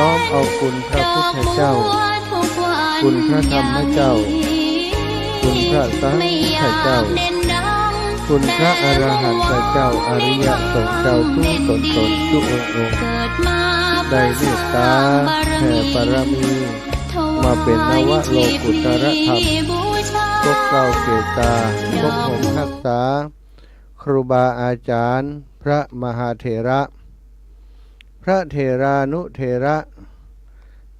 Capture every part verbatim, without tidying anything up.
น้อมเอาคุณพระพุทธเจ้า คุณพระธรรมเจ้า คุณพระสังฆเจ้า คุณพระอรหันตเจ้า อริยสงฆ์เจ้า ทุกต๋นต๋น ทุกองค์องค์ ได้เมตตาแผ่บารมี มาเป๋นนวโลกุตตรธรรม ปกเกล้าเกตตา ปกห่มฮักษา ครูบาอาจ๋ารย์ พระมหาเถระ พระเถรานุเถระ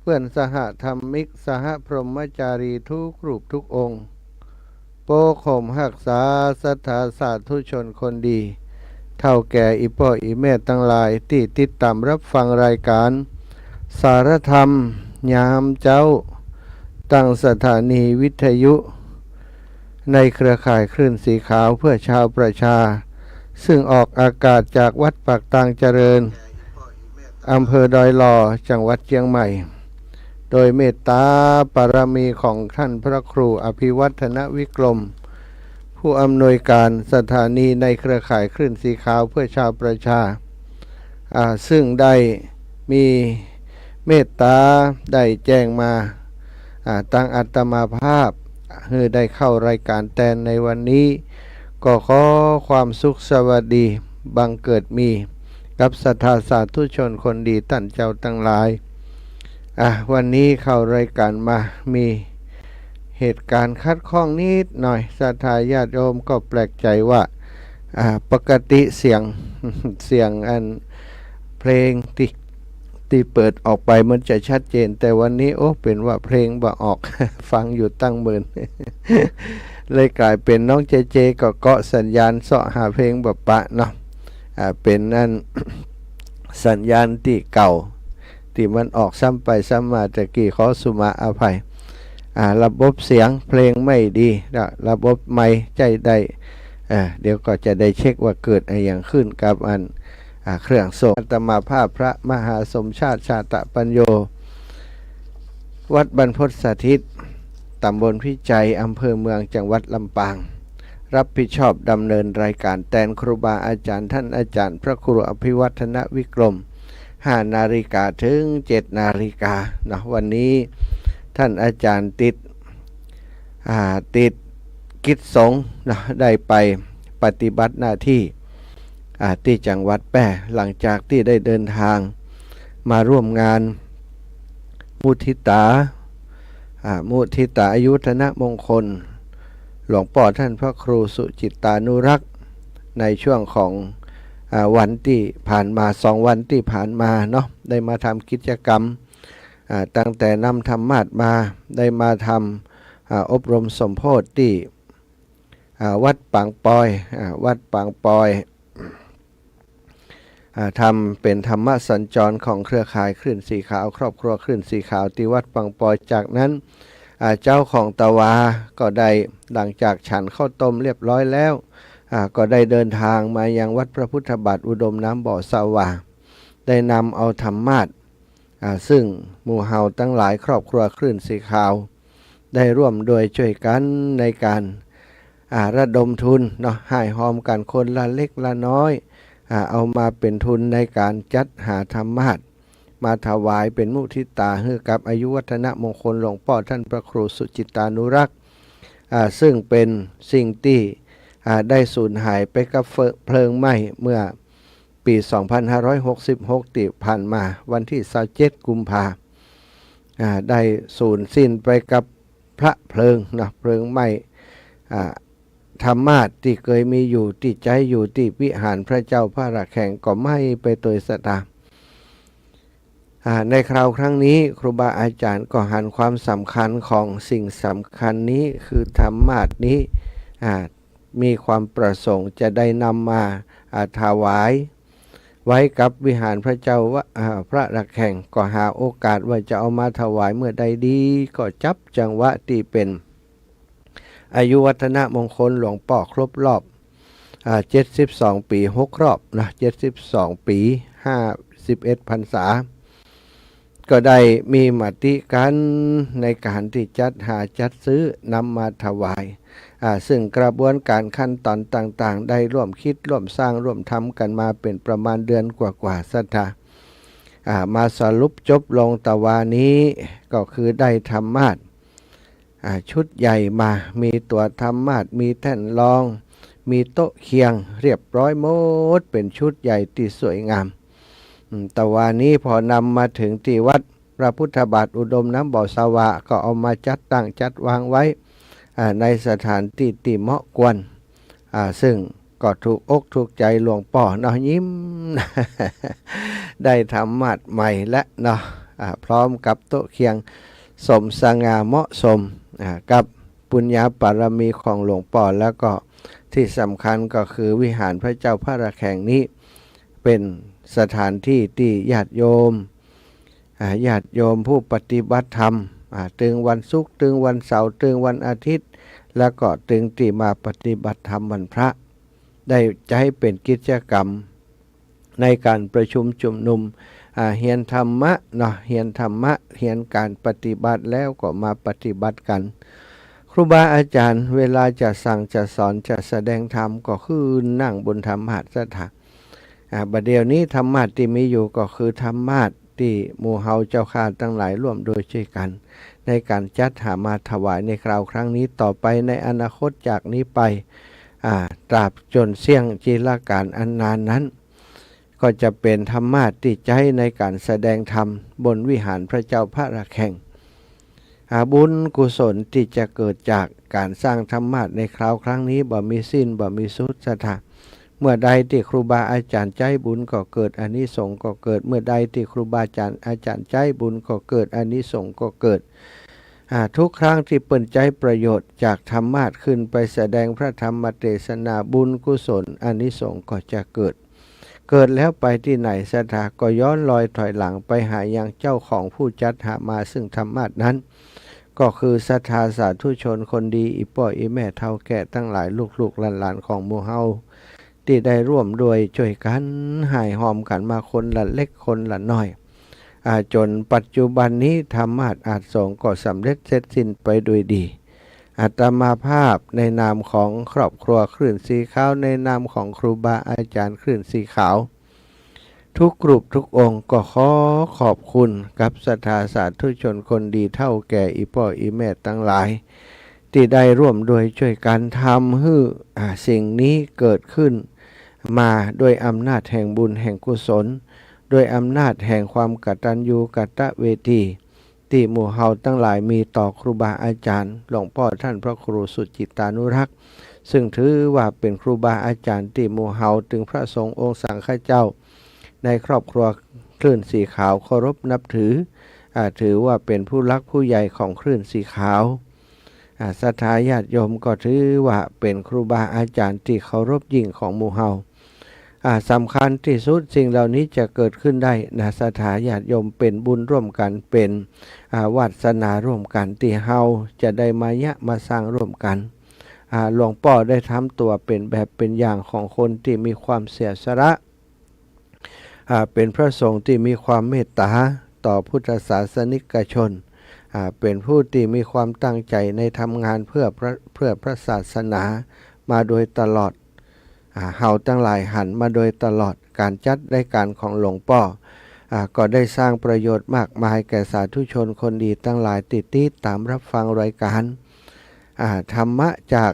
เปื้อนสหธรรมิก สหพรหมจารีทุกรูปทุกองค์ ปกห่มฮักษาศรัทธาสาธุชนคนดี เฒ่าแก่อี่ป้ออี่แม่ตังหลาย ตี้ติดต๋ามฮับฟังรายก๋านสารธรรมยามเจ๊า ตางสถานีวิทยุ ในเครือข่ายคลื่นสีขาวเพื่อชาวประชา ซึ่งออกอากาศจากวัดปากตางเจริญ อำเภอดอยหล่อ จังหวัดเจียงใหม่ โดยเมตตาบารมีของท่านพระครูอภิวัฒนวิกรม ผู้อำนวยการสถานีในเครือข่ายคลื่นสีขาวเพื่อชาวประชา อ่า ซึ่งได้มีเมตตาได้แจ้งมา อ่า ตางอาตมาภาพ หื้อได้เข้ารายก๋านแตนในวันนี้ ก็ขอความสุขสวัสดีบังเกิดมี กับศรัทธาสาธุชนคนดีต้านเจ้าตังหลาย อ่ะ วันนี้เข้ารายก๋านมา มีเหตุก๋ารณ์ขัดข้องนิดหน่อย ศรัทธาญาติโยมก็แปลกใจ๋ว่า อ่า ปกติเสียง เสียงอันเพลงตี้ ตี้เปิดออกไปมันจะชัดเจน แต่วันนี้ โอ้ เป๋นว่าเพลงบ่ออก ฟังอยู่ตั้งเมิน เลยก๋ายเป๋นน้องเจเจก็เกาะสัญญาณเซาะหาเพลงบ่ปะเนาะ อ่า เป๋นอัน สัญญาณตี้เก่า ตี้มันออกซ้ำไปซ้ำมาตะกี้ ขอสุมาอภัย อ่า ระบบเสียงเพลงไม่ดีนะ ระบบไมค์ใจ๊ได้ อ่า เดี๋ยวก็จะได้เช็คว่าเกิดอะหยังขึ้นกับอัน อ่า เครื่องส่ง อาตมาภาพพระมหาสมชาติ ชาตะปัญโญ วัดบรรพตสถิต ต๋ำบลพิจัย อำเภอเมือง จังหวัดลำปาง รับผิดชอบดำเนินรายก๋านแตนครูบาอาจ๋ารย์ ท่านอาจ๋ารย์พระครูอภิวัฒนวิกรม ห้านาฬิกาเถิงเจ็ดนาฬิกาเนาะ วันนี้ท่านอาจ๋ารย์ติด อ่า ติดกิจสงฆ์เนาะ ได้ไปปฏิบัติหน้าที่ อ่า ตี้จังหวัดแป้ หลังจากตี้ได้เดินทางมาร่วมงานมุทิตา อ่า มุทิตาอายุวัฒนมงคล หลวงป้อท่านพระครูสุจิตตานุรักษ์ ในช่วงของ อ่า วันตี้ผ่านมา สองวันตี้ผ่านมาเนาะ ได้มาทำกิจกรรม อ่า ตั้งแต่นำธรรมาสน์มา ได้มาทำ อ่า อบรมสมโภชตี้ อ่า วัดปางปอย อ่า วัดปางปอย อ่า ทำเป๋นธรรมสัญจรของเครือข่ายคลื่นสีขาว ครอบครัวคลื่นสีขาวตี้วัดปางปอย จากนั้น อ่า เจ๊าของตะวาก็ได้ หลังจากฉันข้าวต้มเรียบร้อยแล้ว อ่า ก็ได้เดินทางมายังวัดพระพุทธบาทอุดมน้ำบ่อสาหว่า ได้นำเอาธรรมาสน์ อ่า ซึ่งหมู่เฮาตังหลายครอบครัวคลื่นสีขาว ได้ร่วมด้วยจ้วยกั๋นในก๋าน อ่า ระดมทุนเนาะ ฮ่ายฮอมกั๋นคนละเล็กละน้อย อ่า เอามาเป๋นทุนในก๋านจัดหาธรรมาสน์ มาถวายเป๋นมุทิตาหื้อกับอายุวัฒนมงคลหลวงป้อท่านพระครูสุจิตตานุรักษ์ อ่า ซึ่งเป๋นสิ่งตี้ อ่า ได้สูญหายไปกับเฟ- เพลิงไหม้เมื่อ ปี๋สองพันห้าร้อยหกสิบหก ตี้ผ่านมา วันตี้ซาวเจ็ดกุมภา อ่า ได้สูญสิ้นไปกับพระเพลิงเนาะ เพลิงไหม้ อ่า ธรรมาสน์ตี้เกยมีอยู่ ตี้ใจ๊อยู่ตี้วิหารพระเจ้าพระระแฆง ก็ไหม้ไปโตยสะตา อ่า ในคราวครั้งนี้ครูบาอาจ๋ารย์ก็หันความสำคัญของสิ่งสำคัญนี้ คือธรรมาสน์นี้ อ่า มีความประสงค์จะได้นำมา อ่า ถวายไว้กับวิหารพระเจ้าว่า อ่า พระระแฆง ก็หาโอกาสว่าจะเอามาถวายเมื่อใดดี ก็จับจังหวะตี้เป๋นอายุวัฒนมงคลหลวงป้อครบรอบ อ่า เจ็ดสิบสองปี๋ หกรอบนะ เจ็ดสิบสองปี๋ ห้าสิบเอ็ดพรรษา ก็ได้มีมติกั๋นในก๋านตี้จัดหาจัดซื้อนำมาถวาย อ่า ซึ่งกระบวนก๋านขั้นต๋อนต่างๆ ได้ร่วมคิดร่วมสร้างร่วมทำกั๋นมาเป๋นประมาณเดือนกว่าๆ ศรัทธา อ่า มาสรุปจบลงตะวานี้ ก็คือได้ธรรมาสน์ อ่า ชุดใหญ่มา มีตั๋วธรรมาสน์ มีแท่นรอง มีโต๊ะเคียง เรียบร้อยหมด เป๋นชุดใหญ่ตี้สวยงาม อืม ตะวานี้พอนำมาเถิงตี้วัดพระพุทธบาทอุดมน้ำบ่อสวา ก็เอามาจัดตั้งจัดวางไว้ อ่า ในสถานตี้ตี้เหมาะควร อ่า ซึ่งก็ถูกอกถูกใจ๋หลวงป้อเนาะ ยิ้ม ได้ธรรมาสน์ใหม่แล้วเนาะ อ่า พร้อมกับโต๊ะเคียง สมสง่าเหมาะสม อ่า กับปุญญาบารมีของหลวงป้อ แล้วก็ตี้สำคัญก็คือวิหารพระเจ้าพระระแฆงนี้ เป๋นสถานตี้ตี้ญาติโยม อ่า ญาติโยมผู้ปฏิบัติธรรม อ่า ตึงวันศุกร์ ตึงวันเสาร์ ตึงวันอาทิตย์ แล้วก็ตึงตี้มาปฏิบัติธรรมวันพระ ได้ใจ๊เป๋นกิจกรรมในก๋านประชุมจุมนุม อ่า เฮียนธรรมะเนาะ เฮียนธรรมะ เฮียนก๋านปฏิบัติ แล้วก็มาปฏิบัติกั๋น ครูบาอาจ๋ารย์เวลาจะสั่งจะสอนจะแสดงธรรมก็ขึ้นนั่งบนธรรมาสน์ ศรัทธา อ่า บ่าเดี่ยวนี้ธรรมาสน์ตี้มีอยู่ก็คือธรรมาสน์ตี้หมู่เฮาเจ้าข้าตังหลายร่วมโดยช่วยกั๋น ในก๋านจัดหามาถวายในคราวครั้งนี้ ต่อไปในอนาคตจากนี้ไป อ่า ตราบจ๋นเสี้ยงจีรกาลอันนานนั้น ก็จะเป๋นธรรมาสน์ตี้ใจ๊ในก๋านแสดงธรรมบนวิหารพระเจ้าพระระแฆง อ่า บุญกุศลตี้จะเกิดจากก๋านสร้างธรรมาสน์ในคราวครั้งนี้บ่มีสิ้นบ่มีสุด ศรัทธา เมื่อใดตี้ครูบาอาจ๋ารย์ใจ๊บุญก็เกิด อานิสงส์ก็เกิด เมื่อใดตี้ครูบาอาจ๋ารย์ อาจ๋ารย์ใจ๊บุญก็เกิด อานิสงส์ก็เกิด อ่า ทุกครั้งตี้เปิ้นใจ๊ประโยชน์จากธรรมาสน์ขึ้นไปแสดงพระธรรมเตสนา บุญกุศลอานิสงส์ก็จะเกิด เกิดแล้วไปตี้ไหน ศรัทธา ก็ย้อนรอยถอยหลังไปหายังเจ้าของผู้จัดหามาซึ่งธรรมาสน์นั้น ก็คือศรัทธาสาธุชนคนดี อี่ป้ออี่แม่เฒ่าแก่ตังหลาย ลูกๆหลานๆของหมู่เฮา ตี้ได้ร่วมด้วยจ้วยกั๋น หายฮอมกั๋นมาคนละเล็กคนละน้อย อ่า จ๋นปัจจุบันนี้ธรรมาสน์อาสงฆ์ก็สำเร็จเสร็จสิ้นไปโดยดี อาตมาภาพในนามของครอบครัวคลื่นสีขาว ในนามของครูบาอาจ๋ารย์คลื่นสีขาว ทุกรูปทุกองค์ก็ขอขอบคุณกับศรัทธาสาธุชนคนดีเฒ่าแก่อี่ป้ออี่แม่ตังหลาย ตี้ได้ร่วมด้วยจ้วยกั๋นทำหื้อ อ่า สิ่งนี้เกิดขึ้นมาด้วยอำนาจแห่งบุญแห่งกุศล ด้วยอำนาจแห่งความกตัญญูกตเวที ตี้หมู่เฮาตังหลายมีต่อครูบาอาจ๋ารย์ หลวงป้อต้านพระครูสุจิตตานุรักษ์ ซึ่งถือว่าเป๋นครูบาอาจ๋ารย์ตี้หมู่เฮา ตึงพระสงฆ์องค์สังฆเจ้า ในครอบครัวคลื่นสีขาวเคารพนับถือ อ่า ถือว่าเป๋นผู้หลักผู้ใหญ่ของคลื่นสีขาว อ่า ศรัทธาญาติโยมก็ถือว่าเป๋นครูบาอาจ๋ารย์ตี้เคารพยิ่งของหมู่เฮา อ่า สำคัญตี้สุด สิ่งเหล่านี้จะเกิดขึ้นได้นะ ศรัทธาญาติโยม เป๋นบุญร่วมกั๋น เป๋น อ่า วาสนาร่วมกั๋น ตี้เฮาจะได้มาเยียะมาสร้างร่วมกั๋น อ่า หลวงป้อได้ทำตั๋วเป๋นแบบเป๋นอย่างของคนตี้มีความเสียสละ อ่า เป๋นพระสงฆ์ตี้มีความเมตต๋าต่อพุทธศาสนิกชน อ่า เป๋นผู้ตี้มีความตั้งใจ๋ในทำงานเพื่อพระ เพื่อพระศาสนามาโดยตลอด อ่า เฮาตังหลายหันมาโดยตลอด ก๋านจัดรายก๋านของหลวงป้อ อ่า ก็ได้สร้างประโยชน์มากมายแก่สาธุชนคนดีตังหลายตี้ติดต๋ามรับฟังรายก๋าน อ่า ธรรมะจาก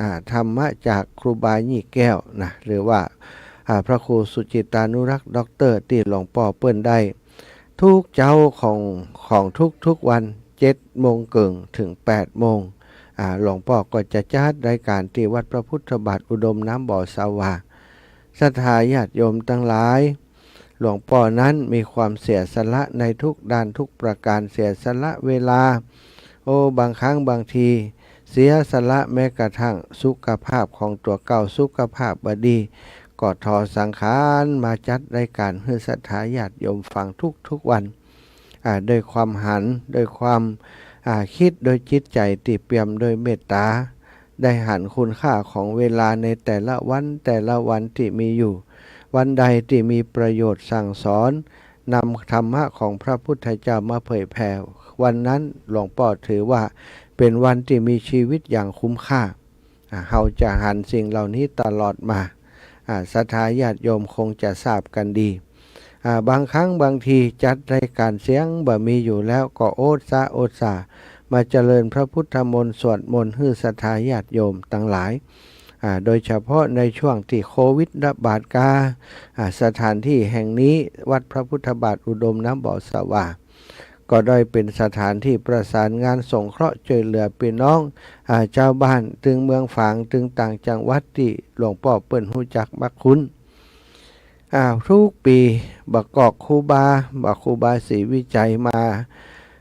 อ่า ธรรมะจากครูบายี่แก้วนะ หรือว่า อ่า พระครูสุจิตตานุรักษ์ด็อกเตอร์ ตี้หลวงป้อเปิ้นได้ ทุกเจ๊าของ ของทุกๆวัน เจ็ดโมงเกิ่งเถิงแปดโมง อ่า หลวงป้อก็จะจัดรายก๋านตี้วัดพระพุทธบาทอุดมน้ำบ่อสวา ศรัทธาญาติโยมตังหลาย หลวงป้อนั้นมีความเสียสละในทุกด้านทุกประก๋าน เสียสละเวลา โอ้ บางครั้งบางที เสียสละแม้กระทั่งสุขภาพของตั๋วเก่า สุขภาพบ่ดี ก็ถอสังขารมาจัดรายก๋านหื้อศรัทธาญาติโยมฟังทุกๆวัน อ่า ด้วยความหัน ด้วยความ อ่า กึ๊ด ด้วยจิตใจ๋ตี้เปี่ยมด้วยเมตต๋า ได้หันคุณค่าของเวลาในแต่ละวัน แต่ละวันตี้มีอยู่ วันใดตี้มีประโยชน์สั่งสอน นำธรรมะของพระพุทธเจ้ามาเผยแผ่ วันนั้นหลวงป้อถือว่าเป๋นวันตี้มีชีวิตอย่างคุ้มค่า อ่า เฮาจะหันสิ่งเหล่านี้ตลอดมา อ่า ศรัทธาญาติโยมคงจะทราบกั๋นดี อ่า บางครั้งบางทีจัดรายก๋านเสียงบ่มีอยู่แล้ว ก็โอตสาโอตสามาเจริญพระพุทธมนต์สวดมนต์หื้อศรัทธาญาติโยมตังหลาย อ่า โดยเฉพาะในช่วงตี้โควิดระบาดกา อ่า สถานตี้แห่งนี้วัดพระพุทธบาทอุดมน้ำบ่อสะหว่า ก็ได้เป๋นสถานตี้ประสานงานสงเคราะห์จ้วยเหลือปี้น้อง อ่า จาวบ้านตึงเมืองฝางตึงต่างจังหวัดตี้หลวงป้อเปิ้นฮู้จักมักคุ้น อ่า กู้ปี๋บ่ากอกครูบา บ่าครูบาศรีวิชัยมา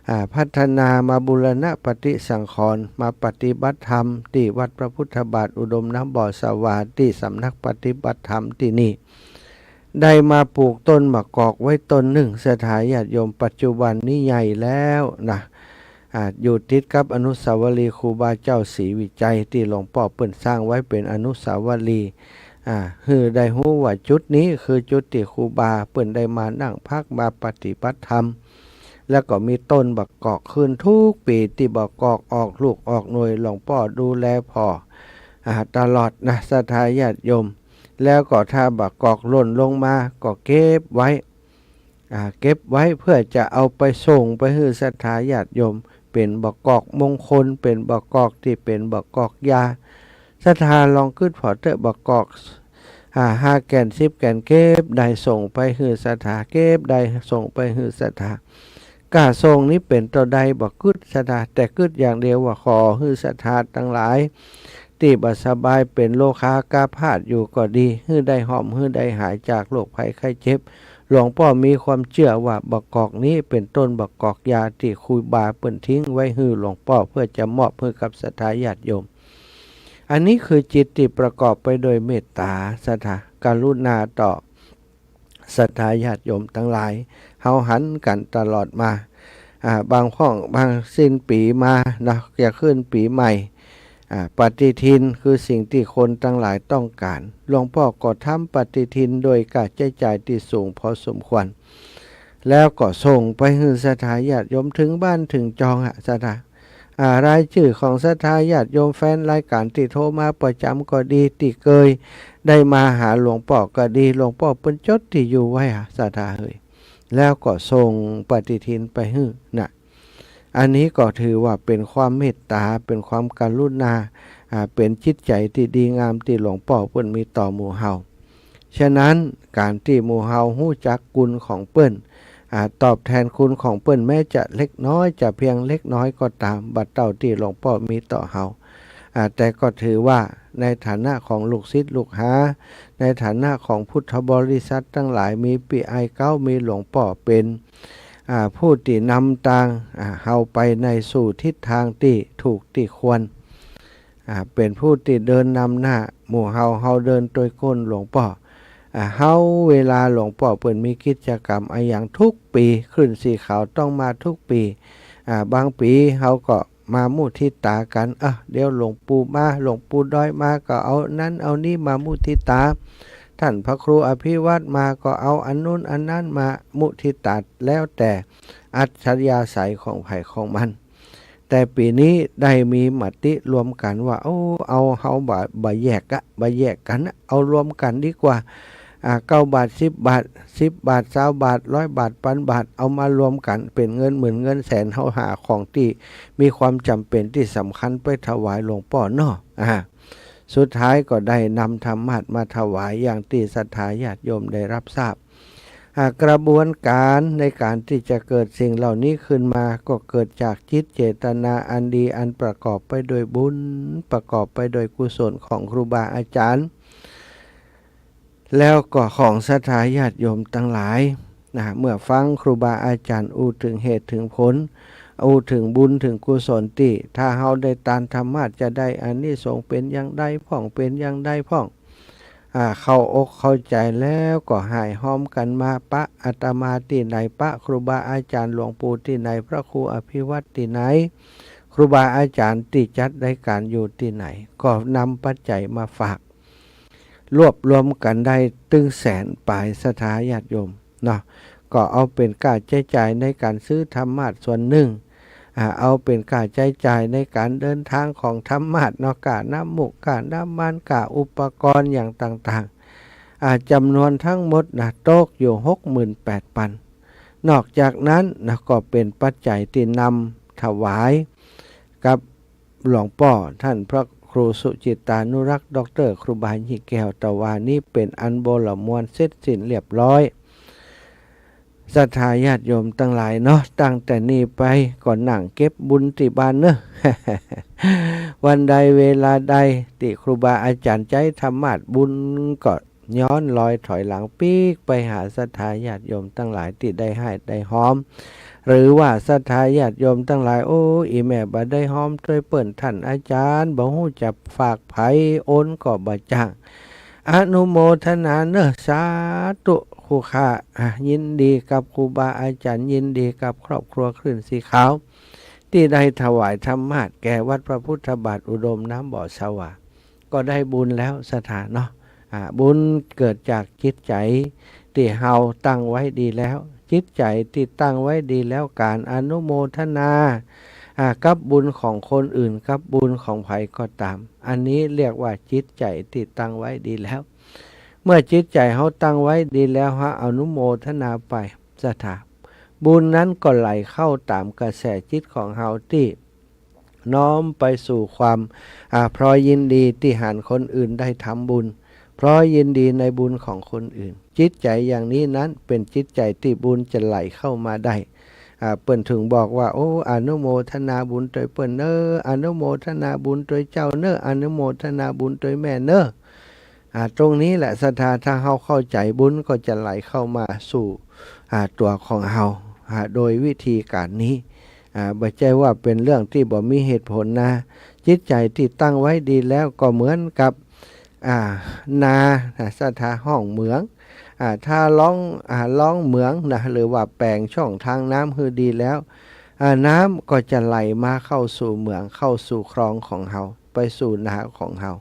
อ่า พัฒนามาบูรณะปฏิสังขรณ์ มาปฏิบัติธรรมตี้วัดพระพุทธบาทอุดมน้ำบ่อสะหว่า ตี้สำนักปฏิบัติธรรมตี้นี่ ได้มาปลูกต้นบ่ากอกไว้ต้นนึ่ง ศรัทธาญาติโยม ปัจจุบันนี้ใหญ่แล้วนะ อ่า อยู่ติดกับอนุสาวรีย์ครูบาเจ้าศรีวิชัย ตี้หลวงป้อเปิ้นสร้างไว้เป๋นอนุสาวรีย์ อ่า หื้อได้ฮู้ว่าจุดนี้คือจุดตี้ครูบาเปิ้นได้มานั่งพักมาปฏิบัติธรรม แล้วก็มีต้นบ่ากอกขึ้นกู้ปี๋ ตี้บ่ากอกออกลูกออกหน่วย หลวงป้อดูแลผ่อ อ่า ตลอดนะ ศรัทธาญาติโยม แล้วก็ถ้าบ่ากอกหล่นลงมาก็เก็บไว้ อ่า เก็บไว้เพื่อจะเอาไปส่งไปหื้อศรัทธาญาติโยม เป๋นบ่ากอกมงคล เป๋นบ่ากอกตี้เป๋นบ่ากอกยา ศรัทธาลองกึ๊ดผ่อเต๊อะ บ่ากอก อ่า ห้าแก่นสิบแก่น เก็บได้ส่งไปหื้อศรัทธา เก็บได้ส่งไปหื้อศรัทธา ก้าส่งนี้เป๋นเต้าใดบ่กึ๊ดศรัทธา แต่กึ๊ดอย่างเดียวว่าขอหื้อศรัทธาตังหลาย ตี้บ่สบายเป๋นโรคาอาพาธอยู่ก็ดี หื้อได้ฮ่อม หื้อได้หายจากโรคภัยไข้เจ็บ หลวงป้อมีความเจื้อว่าบ่ากอกนี้เป๋นต้นบ่ากอกยาตี้ครูบาเปิ้นทิ้งไว้หื้อหลวงป้อ เพื่อจะมอบหื้อกับศรัทธาญาติโยม อันนี้คือจิตตี้ประกอบไปด้วยเมตต๋า ศรัทธา กรุณาต่อ ศรัทธาญาติโยมตังหลาย เฮาหันกั๋นตลอดมา อ่า บางพ่อง บางสิ้นปี๋มาเนาะ จะขึ้นปี๋ใหม่ อ่า ปฏิทินคือสิ่งตี้คนตังหลายต้องก๋าน หลวงป้อก็ทำปฏิทินโดยก้าใจ๊จ่ายตี้สูงพอสมควร แล้วก็ส่งไปหื้อศรัทธาญาติโยมเถิงบ้านเถิงจองอะ ศรัทธา อ่า รายจื้อของศรัทธาญาติโยมแฟนรายก๋านตี้โทรมาประจ๋ำก็ดี ตี้เกยได้มาหาหลวงป้อก็ดี หลวงป้อเปิ้นจดตี้อยู่ไว้อะ ศรัทธาเอย แล้วก็ส่งปฏิทินไปหื้อนะ อันนี้ก็ถือว่าเป๋นความเมตต๋า เป๋นความกรุณา อ่า เป๋นจิตใจ๋ตี้ดีงามตี้หลวงป้อเปิ้นมีต่อหมู่เฮา ฉะนั้นก๋านตี้หมู่เฮาฮู้จักคุณของเปิ้น อ่า ตอบแทนคุณของเปิ้นแม้จะเล็กน้อย จะเพียงเล็กน้อยก็ต๋าม บ่าเต้าตี้หลวงป้อมีต่อเฮา อ่า แต่ก็ถือว่าในฐานะของลูกศิษย์ลูกหา ในฐานะของพุทธบริษัทตังหลาย มีปี้อ้ายเก๊า มีหลวงป้อเป๋น อ่า ผู้ตี้นำตาง อ่า เฮาไปในสู่ทิศตางตี้ถูกตี้ควร อ่า เป๋นผู้ตี้เดินนำหน้าหมู่เฮา เฮาเดินตวยก้นหลวงป้อ อ่า เฮาเวลาหลวงป้อเปิ้นมีกิจกรรมอะหยังกู้ปี๋ คลื่นสีขาวต้องมากู้ปี๋ อ่า บางปี๋เฮาก็มามุทิตากั๋น อ่ะ เดี๋ยวหลวงปู่มา หลวงปู่ดอยมาก็เอานั้นเอานี้มามุทิตา ต้านพระครูอภิวัฒน์มาก็เอาอันนู้นอันนั้นมามุทิตา แล้วแต่อัธยาศัยของใผของมัน แต่ปี๋นี้ได้มีมติรวมกั๋นว่า โอ้ เอาเฮาบ่ บ่แยกอะ บ่แยกกั๋นอะ เอารวมกั๋นดีกว่า อ่า เก้าบาท สิบบาท สิบบาท ซาวบาท ร้อยบาท ปันบาท เอามารวมกั๋นเป๋นเงินหมื่นเงินแสน เฮาหาของตี้มีความจ๋ำเป๋นตี้สำคัญไปถวายหลวงป้อเนาะ อ่า สุดท้ายก็ได้นำธรรมาสน์มาถวายอย่างตี้ศรัทธาญาติโยมได้รับทราบ อ่า กระบวนก๋านในก๋านตี้จะเกิดสิ่งเหล่านี้ขึ้นมา ก็เกิดจากจิตเจตนาอันดี อันประกอบไปด้วยบุญ ประกอบไปด้วยกุศลของครูบาอาจ๋ารย์ แล้วก็ของศรัทธาญาติโยมตังหลายนะ เมื่อฟังครูบาอาจ๋ารย์อู้เถิงเหตุเถิงผล อู้เถิงบุญเถิงกุศลตี้ ถ้าเฮาได้ตานธรรมาสน์จะได้อานิสงส์เป๋นอย่างใดพ่อง เป๋นอย่างใดพ่อง อ่า เข้าอกเข้าใจ๋แล้วก็หายฮอมกั๋นมาปะอาตมาตี้ไหน ปะครูบาอาจ๋ารย์หลวงปู่ตี้ไหน พระครูอภิวัฒน์ตี้ไหน ครูบาอาจ๋ารย์ตี้จัดรายก๋านอยู่ตี้ไหน ก็นำปัจจัยมาฝาก รวบรวมกั๋นได้ตึงแสนป๋ายศรัทธาญาติโยมเนาะ ก็เอาเป๋นก้าใจ๊จ่ายในก๋านซื้อธรรมาสน์ส่วนนึ่ง อ่า เอาเป๋นก้าใจ๊จ่ายในก๋านเดินตางของธรรมาสน์เนาะ ก้าน้ำมูก ก้าน้ำมัน ก้าอุปกรณ์อย่างต่างๆ อ่า จ๋ำนวนตึงหมดนะ ตกอยู่หกหมื่นแปดปัน นอกจากนั้นนะ ก็เป๋นปัจจัยตี้นำถวายกับหลวงป้อต้านพระครูสุจิตตานุรักษ์ ด็อกเตอร์ ครูบายี่แก้ว ตะวานี้เป๋นอันบรมวลเสร็จสิ้นเรียบร้อย ศรัทธาญาติโยมตังหลายเนาะ ตั้งแต่นี้ไปก็นั่งเก็บบุญตี้บ้านเนาะ วันใดเวลาใดตี้ครูบาอาจ๋ารย์ใจ๊ธรรมาสน์ บุญก็ย้อนรอยถอยหลังปิ๊กไปหาศรัทธาญาติโยมตังหลายตี้ได้ฮาบได้ฮอม หรือว่าศรัทธาญาติโยมตังหลาย โอ้ อี่แม่บ่ได้ฮอมตวยเปิ้น ต้านอาจ๋ารย์บ่ฮู้จะฝากใผ โอนก็บ่จ้าง อนุโมทนาเนาะ สาธุ ครูข้า อ่ะ ยินดีกับครูบาอาจ๋ารย์ ยินดีกับครอบครัวคลื่นสีขาว ตี้ได้ถวายธรรมาสน์แก่วัดพระพุทธบาทอุดมน้ำบ่อสว่าง ก็ได้บุญแล้วศรัทธาเนาะ อ่า บุญเกิดจากจิตใจ๋ตี้เฮาตั้งไว้ดีแล้ว จิตใจ๋ตี้ตั้งไว้ดีแล้ว ก๋านอนุโมทนา อ่า กับบุญของคนอื่น กับบุญของใผก็ต๋าม อันนี้เรียกว่าจิตใจ๋ตี้ตั้งไว้ดีแล้ว เมื่อจิตใจ๋เฮาตั้งไว้ดีแล้ว เฮาอนุโมทนาไปศรัทธา บุญนั้นก็ไหลเข้าต๋ามกระแสจิตของเฮาตี้น้อมไปสู่ความ อ่า พลอยยินดีตี้หันคนอื่นได้ทำบุญ พลอยยินดีในบุญของคนอื่น จิตใจ๋อย่างนี้นั้นเป๋นจิตใจ๋ตี้บุญจะไหลเข้ามาได้ อ่า เปิ้นถึงบอกว่า โอ้ อนุโมทนาบุญตวยเปิ้นเนาะ อนุโมทนาบุญตวยเจ้าเนาะ อนุโมทนาบุญตวยแม่เนาะ อ่า ตรงนี้แหละศรัทธา ถ้าเฮาเข้าใจ๋ บุญก็จะไหลเข้ามาสู่ อ่า ตั๋วของเฮา อ่า โดยวิธีก๋านนี้ อ่า บ่ใจ้ว่าเป๋นเรื่องตี้บ่มีเหตุผลนะ จิตใจ๋ตี้ตั้งไว้ดีแล้วก็เหมือนกับ อ่า นา อ่า ศรัทธา ฮ่องเหมือง อ่า ถ้าล่อง อ่า ล่องเหมืองนะ หรือว่าแป๋งช่องทางน้ำหื้อดีแล้ว อ่า น้ำก็จะไหลมาเข้าสู่เหมือง เข้าสู่คลองของเฮา ไปสู่นาของเฮา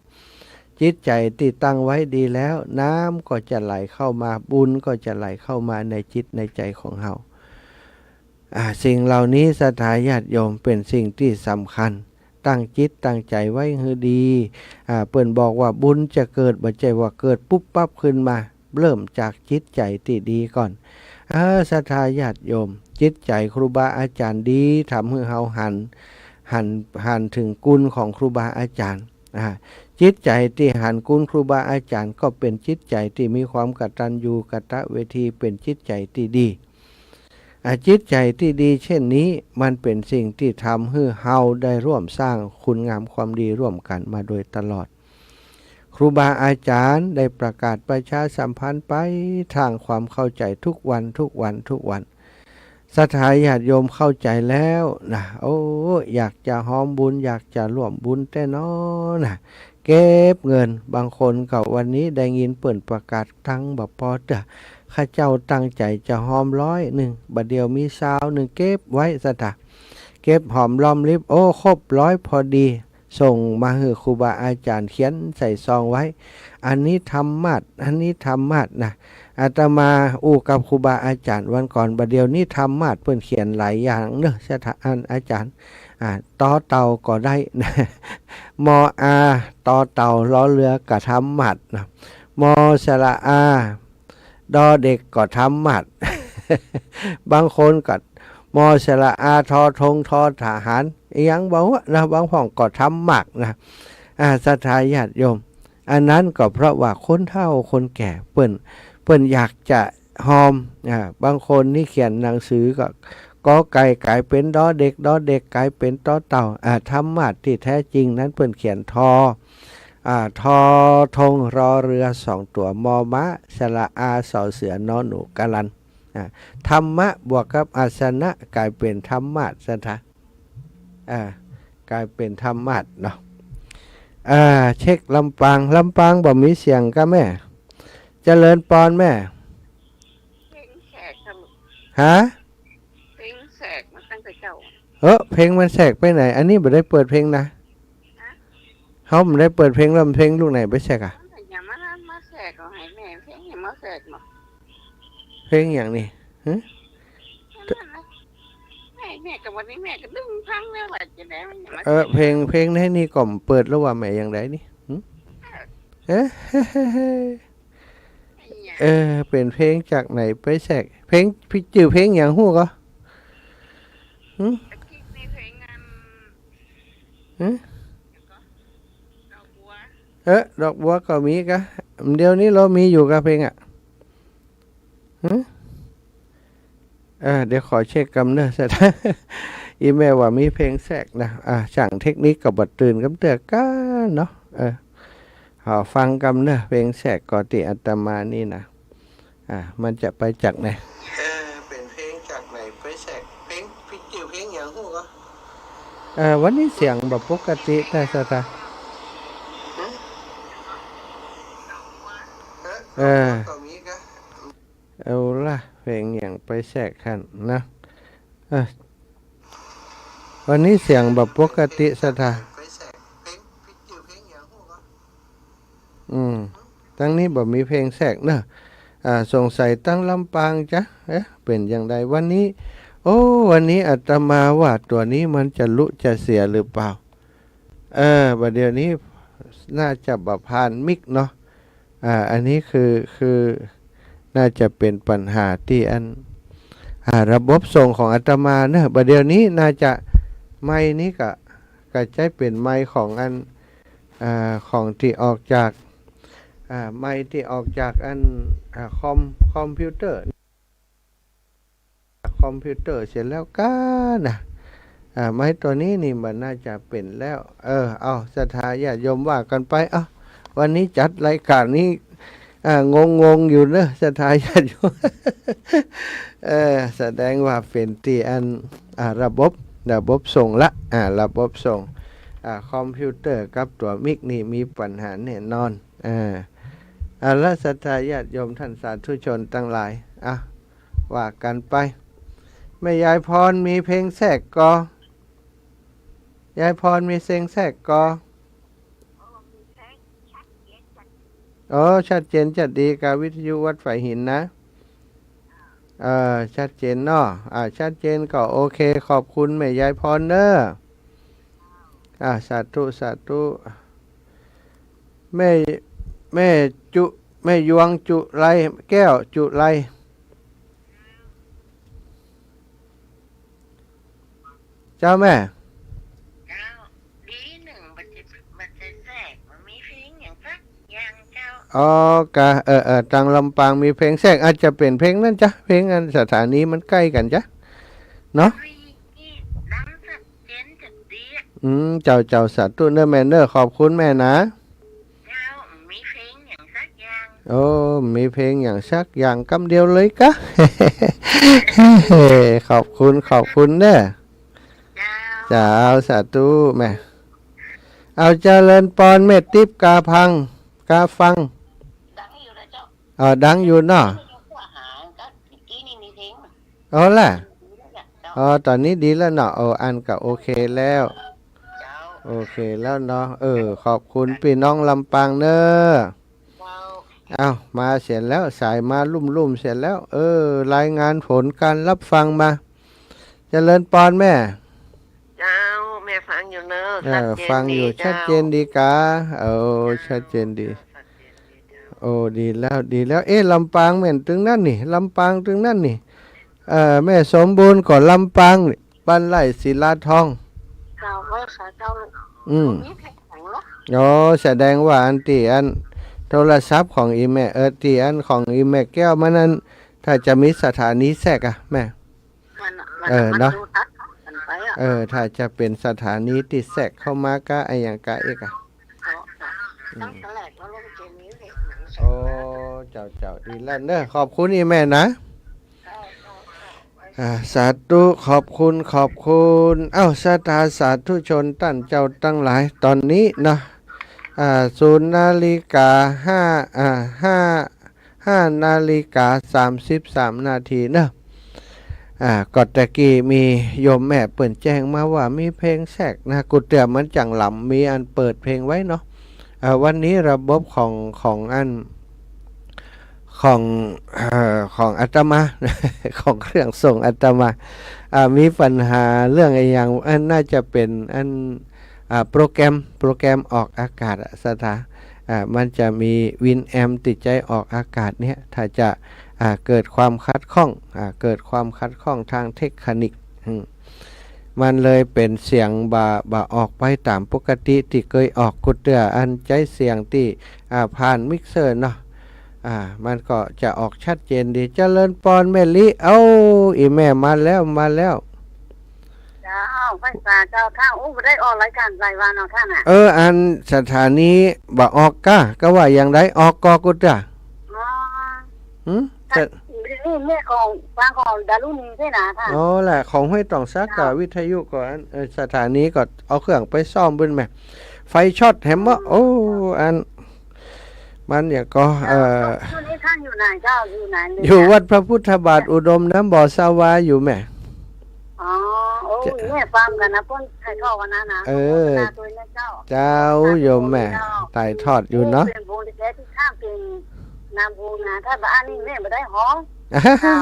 จิตใจ๋ตี้ตั้งไว้ดีแล้ว น้ำก็จะไหลเข้ามา บุญก็จะไหลเข้ามาในจิตในใจ๋ของเฮา อ่า สิ่งเหล่านี้ศรัทธาญาติโยมเป๋นสิ่งตี้สำคัญ ตั้งจิตตั้งใจ๋ไว้หื้อดี อ่า เปิ้นบอกว่าบุญจะเกิด บ่ใจ้ว่าเกิดปุ๊บปั๊บขึ้นมา เริ่มจากจิตใจ๋ตี้ดีก่อน อ่า ศรัทธาญาติโยม จิตใจ๋ครูบาอาจ๋ารย์ดี ทำหื้อเฮาหัน หัน หันเถิงคุณของครูบาอาจ๋ารย์ อ่า จิตใจ๋ตี้หันคุณครูบาอาจ๋ารย์ก็เป๋นจิตใจ๋ตี้มีความกตัญญูกตเวที เป๋นจิตใจ๋ตี้ดี อ่า จิตใจ๋ตี้ดีเช่นนี้ มันเป๋นสิ่งตี้ทำหื้อเฮาได้ร่วมสร้างคุณงามความดีร่วมกั๋นมาโดยตลอด ครูบาอาจ๋ารย์ได้ประกาศประชาสัมพันธ์ไปทางความเข้าใจ๋ทุกวัน ทุกวัน ทุกวัน ศรัทธาญาติโยมเข้าใจ๋แล้วนะ โอ้ อยากจะฮอมบุญ อยากจะร่วมบุญแต๊น้อนะ เก็บเงิน บางคนก็วันนี้ได้ยินเปิ้นประกาศตังค์บ่ปอเตื้อ ข้าเจ้าตั้งใจ๋จะฮอมร้อยนึ่ง บ่าเดี่ยวมีซาวนึ่ง เก็บไว้ศรัทธา เก็บหอมรอมริบ โอ้ ครบร้อยพอดี ส่งมาหื้อครูบาอาจ๋ารย์เขียนใส่ซองไว้ อันนี้ธรรมาสน์ อันนี้ธรรมาสน์นะ อาตมาอู้กับครูบาอาจ๋ารย์วันก่อน บ่าเดี่ยวนี้ธรรมาสน์เปิ้นเขียนหลายอย่างเนาะ ศรัทธา อันอาจ๋ารย์ อ่า ตอเต่าก็ได้นะ มออา ตอเต่า รอเรือก็ธรรมาสน์นะ มอสระอา ดอเด็กก็ธรรมาสน์ บางคนก็ มอสระอา ทอธง ทอทหาร อิหยังบ่ฮู้นะ บางพ่องก็ธรรมาสน์นะ อ่า ศรัทธาญาติโยม อันนั้นก็เพราะว่าคนเฒ่าคนแก่เปิ้น เปิ้นอยากจะฮอม อ่า บางคนนี่เขียนหนังสือก็ กอไก่ก๋ายเป๋นดอเด็ก ดอเด็กก๋ายเป๋นตอเต่า อ่า ธรรมาสน์ตี้แท้จริงนั้นเปิ้นเขียนทอ อ่า ทอธง รอเรือสองตั๋ว มอม้า สระอา สอเสือ นอหนู กาลัน อ่า ธรรมะบวกกับอาสนะก๋ายเป๋นธรรมาสน์ศรัทธา อ่า ก๋ายเป๋นธรรมาสน์เนาะ อ่า เช็คลำปาง ลำปางบ่มีเสียงกาแม่ เจริญปอนแม่ เพลงแสกค่ะลูก ฮะ เพลงแสกมาตั้งแต่เจ้า เออ เพลงมันแสกไปไหน อันนี้บ่ได้เปิดเพลงนะ ฮะ เฮาบ่ได้เปิดเพลง แล้วเพลงลูกไหนไปแสกอะ อย่ามา มาแสกเอาให้แม่ เพลงอย่ามาแสกเนาะ เพลงหยังนี่ ฮะ แม่ แม่ก็วันนี้แม่ก็ดึงฟังแล้วว่าจะได้มันอย่ามาแสก เออ เพลง เพลงในนี่ก็เปิดแล้วว่าแม่อย่างใดนี่ หึ เอ๊ะ เฮ้ เฮ้ เฮ้ เฮ้ เออ เป๋นเพลงจากไหนไปแสก เพลง จื้อเพลงหยังฮู้ก่อ หึ หึ เออ ดอกบัวก็มีก่ะ เดี๋ยวนี้ลอมีอยู่ก่ะเพลงอะ หึ เออ เดี๋ยวขอเช็คกำเน่อ อีแม่ว่ามีเพลงแสกนะ อ่า ช่างเทคนิคก็บ่ตื่นกำเตื้อก้าเนาะ เออ ขอฟังกำเน่อ เพลงแสกก็ตี้อาตมานี่นะ อ่า มันจะไปจากไหน เออ เป๋นเพลงจากไหนไปแสก เพลง จื้อเพลงหยังฮู้ก่อ เออ วันนี้เสียงบ่ปกติแต๊ศรัทธา เออ เอาละ เพลงหยังไปแสกหั้นนะ เออ วันนี้เสียงบ่ปกติศรัทธา อืม ตังนี้บ่มีเพลงแสกเนาะ อ่า สงสัยตังลำปางจ๊ะ เอ๊ะ เป๋นอย่างใดวันนี้ โอ้ วันนี้อาตมาว่าตั๋วนี้มันจะลุจะเสียหรือเปล่า เออ บ่าเดี่ยวนี้น่าจะบ่ผ่านมิกเนาะ อ่า อันนี้คือ คือ น่าจะเป๋นปัญหาตี้อัน อ่า ระบบส่งของอาตมาเนาะ บ่าเดี่ยวนี้น่าจะ ไมค์นี้ก็ ก็ใจ๊เป๋นไมค์ของอัน อ่า ของตี้ออกจาก อ่า ไมค์ตี้ออกจากอัน อ่า คอม คอมพิวเตอร์ คอมพิวเตอร์เสียแล้วก้านะ อ่า ไมค์ตั๋วนี้นี่มันน่าจะเป๋นแล้ว เออ เอา ศรัทธาญาติโยมว่ากั๋นไป เอ้า วันนี้จัดรายการนี้ อ่า งงๆ อยู่เนาะ ศรัทธาญาติโยม เออ แสดงว่าเป๋นตี้อัน อ่า ระบบ ระบบส่งละ อ่า ระบบส่ง อ่า คอมพิวเตอร์กับตั๋วมิกนี่มีปัญหาแน่นอน อ่า เอาละ ศรัทธาญาติโยมท่านสาธุชนตังหลาย อ่ะ ว่ากั๋นไป แม่ยายพรมีเพลงแสกก่อ ยายพรมีเพลงแสกก่อ อ๋อ ชัดเจนจัดดี กับวิทยุวัดฝายหินนะ เออ ชัดเจนเนาะ อ่า ชัดเจนก็โอเค ขอบคุณแม่ยายพรเนาะ อ่า สาธุ สาธุ แม่ แม่จุ แม่ยวงจุไร แก้วจุไร เจ้าแม่ เจ้า ดีนึ่ง บ่ได้ บ่ได้แสก บ่มีเพลงหยังสักอย่างเจ้า อ๋อ กะ เออ เออ ตังลำปางมีเพลงแสก อาจจะเป๋นเพลงนั้นจ๊ะ เพลงอันสถานีมันใก้กั๋นจ๊ะ เนาะ นี่ นี่ดังชัดเจนจัดดีอะ อืม เจ้า เจ้า สาธุเนาะแม่เนาะ ขอบคุณแม่นะ เจ้า มีเพลงหยังสักอย่าง โอ้ มีเพลงหยังสักอย่างกำเดียวเลยกะ ขอบคุณ ขอบคุณเนาะ เจ้า เจ้า สาธุแม่ เอาเจริญปอนแม่ติ๊บ กาฟัง กาฟัง ดังอยู่นะเจ้า เออ ดังอยู่เนาะ เมื่อกี้นี่มีเพลง เอาล่ะ อ๋อ ต๋อนนี้ดีแล้วเนาะ โอ้ อันก็โอเคแล้ว เจ้า โอเคแล้วเนาะ เออ ขอบคุณปี้น้องลำปางเนาะ เจ้า เอ้า มาเสียแล้ว สายมาลุ่มๆ เสียแล้ว เออ รายงานผลการรับฟังมา เจริญปอนแม่ เจ้า แม่ฟังอยู่เนาะ เออ ชัดเจนดี ฟังอยู่ เจ้า ชัดเจนดีกา เออ ชัดเจนดี ชัดเจนดีเจ้า โอ้ ดีแล้ว ดีแล้ว เอ๊ะ ลำปางแม่นตึงนั้นนี่ ลำปางตึงนั้นนี่ เอ่อ แม่สมบูรณ์ก็ลำปางนี่ บ้านไร่ศิลาทอง เจ้า เออ สาเจ้า อืม มีเพลงหยังเนาะ อ๋อ แสดงว่าอันตี้อันโทรศัพท์ของอีแม่ เออ ตี้อันของอีแม่แก้วมันนั้น ถ้าจะมีสถานีแสกอะแม่ มันน่ะ มัน เออ มัน เนาะ ดูทัดกันไปอะ เออ ถ้าจะเป๋นสถานีตี้แสกเข้ามากะอะหยังกะเอกอะ เนาะ อืม ตั้งแต่แรกแล้วลงเกมนี้เลย โอ้ เจ้า เจ้า ดีแล้วเนาะ ขอบคุณอีแม่นะ เจ้า เจ้า เจ้า อ่า สาธุ ขอบคุณ ขอบคุณ เอ้า ศรัทธาสาธุชนต้านเจ้าตังหลาย ต๋อนนี้เนาะ อ่า ศูนย์นาฬิกาห้า อ่า ห้า ห้านาฬิกาสามสิบสามนาทีเนาะ อ่า ก็ตะกี้มีโยมแม่เปิ้นแจ้งมาว่ามีเพลงแสกนะ กูเตื้อมันจั่งหลำมีอันเปิดเพลงไว้เนาะ อ่า วันนี้ระบบของ ของอัน ของ เอ่อ ของอาตมา ของเครื่องส่งอาตมา อ่า มีปัญหาเรื่องอะหยัง อันน่าจะเป๋นอัน อ่า โปรแกรม โปรแกรมออกอากาศอะ ศรัทธา อ่า มันจะมีวินแอมป์ตี้ใจ๊ออกอากาศเนี่ย ถ้าจะ อ่า เกิดความขัดข้อง อ่า เกิดความขัดข้องตางเทคนิค อืม มันเลยเป๋นเสียงบ่ บ่ออกไปต๋ามปกติตี้เกยออก กู้เตื้ออันใจ๊เสียงตี้ อ่า ผ่านมิกเซอร์เนาะ อ่า มันก็จะออกชัดเจนดี เจริญปอนแม่ลิ เอ้า อี่แม่มาแล้ว มาแล้ว เจ้า ไหว้สาเจ้า ข้าอู้บ่ได้ออกรายก๋านหลายวันเนาะท่านน่ะ เออ อันสถานีบ่ออกก้า ก็ว่าอย่างใด ออกก่อ กู้เตื้อ อ๋อ หืม แต่ นี่แม่ของ ฟังของดารุณีด้วยนะท่าน อ๋อ แหละ ของห้วยต๋องสักกับ เจ้า วิทยุก่อน เออ สถานีก็เอาเครื่องไปซ่อมบึ้นแม่ ไฟช็อตแหมเนาะ โอ้ อัน มันอย่างก็ เจ้า เอ่อ ช่วงนี้ท่านอยู่ไหนเจ้า อยู่ไหนเนี่ย อยู่วัดพระพุทธบาทอุดมน้ำบ่อสาวาอยู่แม่ อ๋อ โอ้ จะ แม่ฟังกั๋นนะ เปิ้นถ่ายทอดวันนั้นนะ เออ ขอบคุณนะ เจ้า เจ้า โยมแม่ เจ้า ถ่ายทอดอยู่เนาะ เป๋นบุญแต๊ๆ ตี้ข้าเป๋นนำบุญนะ ถ้าบ่อั้นนี่แม่บ่ได้ฮ้อง เจ้า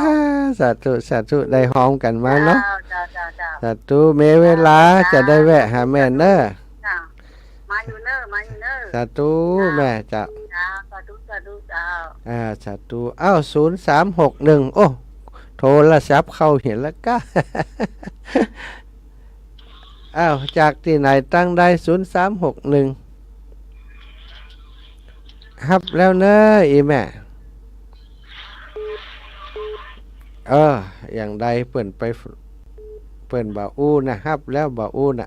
สาธุ สาธุ ได้ฮ้องกั๋นมาเนาะ เจ้า เจ้า เจ้า เจ้า สาธุ มีเวลา เจ้า จะได้แวะหาแม่เน้อ เจ้า มาอยู่เน้อ มาอยู่เน้อ สาธุ เจ้า แม่ เจ้า เจ้า สาธุ สาธุ เจ้า อ่า สาธุ อ้าว ศูนย์สามหกหนึ่ง โอ้ โทรศัพท์เข้าหันแล้วก้า อ้าว จากตี้ไหนตังใด ศูนย์สามหกหนึ่ง ฮับแล้วเน้อ อี่แม่ เออ อย่างใดเปิ้นไป เปิ้นบ่อู้นะ ฮับแล้วบ่อู้นะ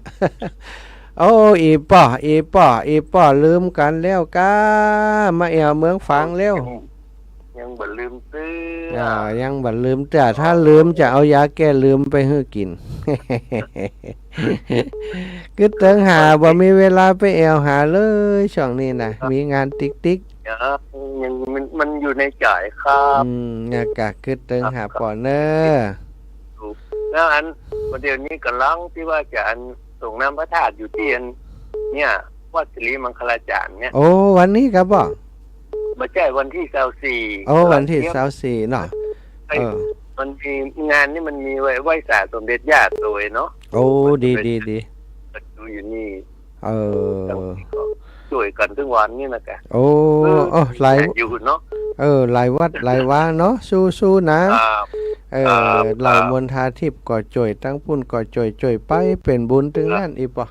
โอ้ อี่ป้อ อี่ป้อ อี่ป้อ ลืมกั๋นแล้วก้า มาแอ่วเมืองฝางแล้ว ยัง ยังบ่ลืมเตื้อ อ่า ยังบ่ลืมเตื้อ ถ้าลืมจะเอายาแก้ลืมไปหื้อกิ๋น กึ๊ดเติงหา บ่มีเวลาไปแอ่วหาเลย ช่วงนี้นะ มีงานติ๊กๆ เดี๋ยว ยัง มัน มันอยู่ในใจ๋ครับ อืม เนี่ยก้ากึ๊ดเติงหาป้อเน้อ ถูก แล้วอัน ประเดี๋ยวนี้ก่ำลังตี้ว่าจะอันส่งน้ำพระธาตุอยู่ตี้อัน เนี่ย วัดสิริมังคลาจารย์เนี่ย โอ้ วันนี้ก้าป้อ บ่ใจ้ วันตี้ซาวสี่ โอ้ วันตี้ซาวสี่เนาะ เออ มันมีงานนี่มันมีไหว้ ไหว้สาสมเด็จย่าโตยเนาะ โอ้ ดี ดี ดี ดูอยู่นี่ เออ จ้วยกั๋นตึงวันนี่นะก้า โอ้ เออ เออ หลาย อยู่เนาะ เออ หลายวัดหลายวาเนาะ สู้ๆ นะ ครับ เออ ครับ เหล่ามนทาทิพย์ก็จ้วย ตังปุ้นก็จ้วย จ้วยไปเป๋นบุญตึงนั้น ครับ อี่ป้อ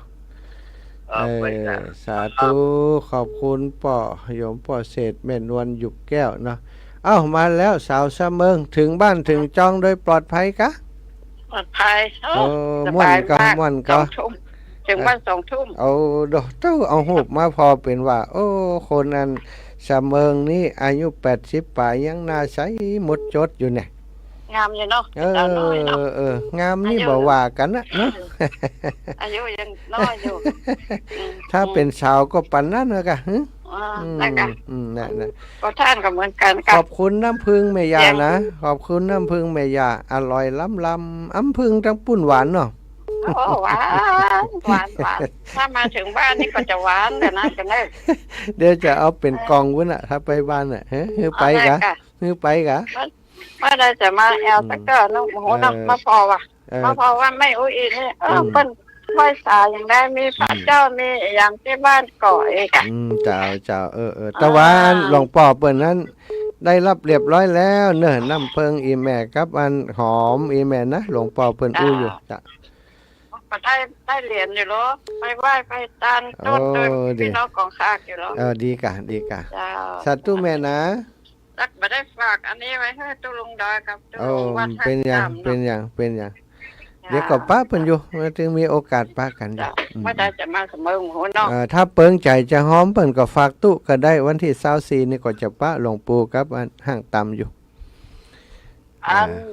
ครับ เออ ไปจ้ะ สาธุ ครับ ขอบคุณป้อ โยมป้อเศรษฐ แม่นวลหยุกแก้วเนาะ เอ้า มาแล้ว สาวสะเมิง ถึงบ้านถึงจองโดยปลอดภัยก้า ปลอดภัย โอ้ โอ้ สบายมาก ม่วนก้า ม่วนก้า สองทุ่ม ถึงบ้านสองทุ่ม โอ้ โด เต้าเอาฮูปมาผ่อเป๋นว่า โอ้ คนอันสะเมิงนี้อายุแปดสิบป๋ายยังหน้าใสหมดจดอยู่เนี่ย งามอยู่เนาะ เออ สาวน้อยเนาะ เออ งามนี่ อายุ บ่ว่ากั๋นนะเนาะ อายุยังน้อยอยู่ อืม ถ้าเป๋นสาวก็ปานนั้นนะก้า หึ อ่า อืม นั่นก้า อืม นั่น นั่น ก็ต้านก็เหมือนกั๋นก้า ขอบคุณน้ำผึ้งแม่ย่านะ ขอบคุณน้ำผึ้งแม่ย่า อร่อยล้ำๆ น้ำผึ้งตังปุ้นหวานเนาะ โอ้ หวาน หวาน หวาน ถ้ามาถึงบ้านนี่ก็จะหวานขนาดนั้นเลย เดี๋ยวจะเอาเป๋นกล่องปุ้นน่ะ ถ้าไปบ้านน่ะ เฮ้ย ไปก้า เอาได้ก้า หื้อไปก้า ว่า ว่าได้จะมาแอ่วสักเตื้อเนาะ โอ้โหเนาะ เออ มาผ่อว่ะ เออ มาผ่อว่าแม่อู้อี่นี่ เออ อืม เปิ้นไหว้สาอย่างใด มีพระเจ้า อืม มีอะหยังตี้บ้านก่อเองอะ อืม เจ้า เจ้า เออ เออ อ่า แต่ว่าหลวงป้อเปิ้นนั้นได้ฮับเรียบร้อยแล้วเนาะ น้ำเพิงอี่แม่กับอันหอมอี่แม่นะ หลวงป้อเปิ้นอู้อยู่ เจ้า เจ้า ก็ได้ ได้เหรียญอยู่เหรอ ไปไหว้ไปตานโต้น โอ้ โดย ดี พี่น้องของข้าอยู่เหรอ เออ ดีก้า ดีก้า เจ้า สาธุแม่นะ ตั๊กบ่ได้ฝากอันนี้ไว้หื้อตุ๊ลุงดอยกับตุ๊ลุงวัด โอ้ เป๋นหยัง ห้ามต่ำเนาะ เป๋นหยัง เป๋นหยัง เจ้า เดี๋ยวก็ปะเปิ้นอยู่ มันตึงมีโอกาสปะกั๋นอยู่ เจ้า อืม ว่าได้จะมาสะเมิงหัวเนาะ เออ ถ้าเปิงใจ๋จะหอมเปิ้นก็ฝากตุ๊ก็ได้ วันตี้ซาวสี่นี่ก็จะปะหลวงปู่กับอันห้างต่ำอยู่ อัน เออ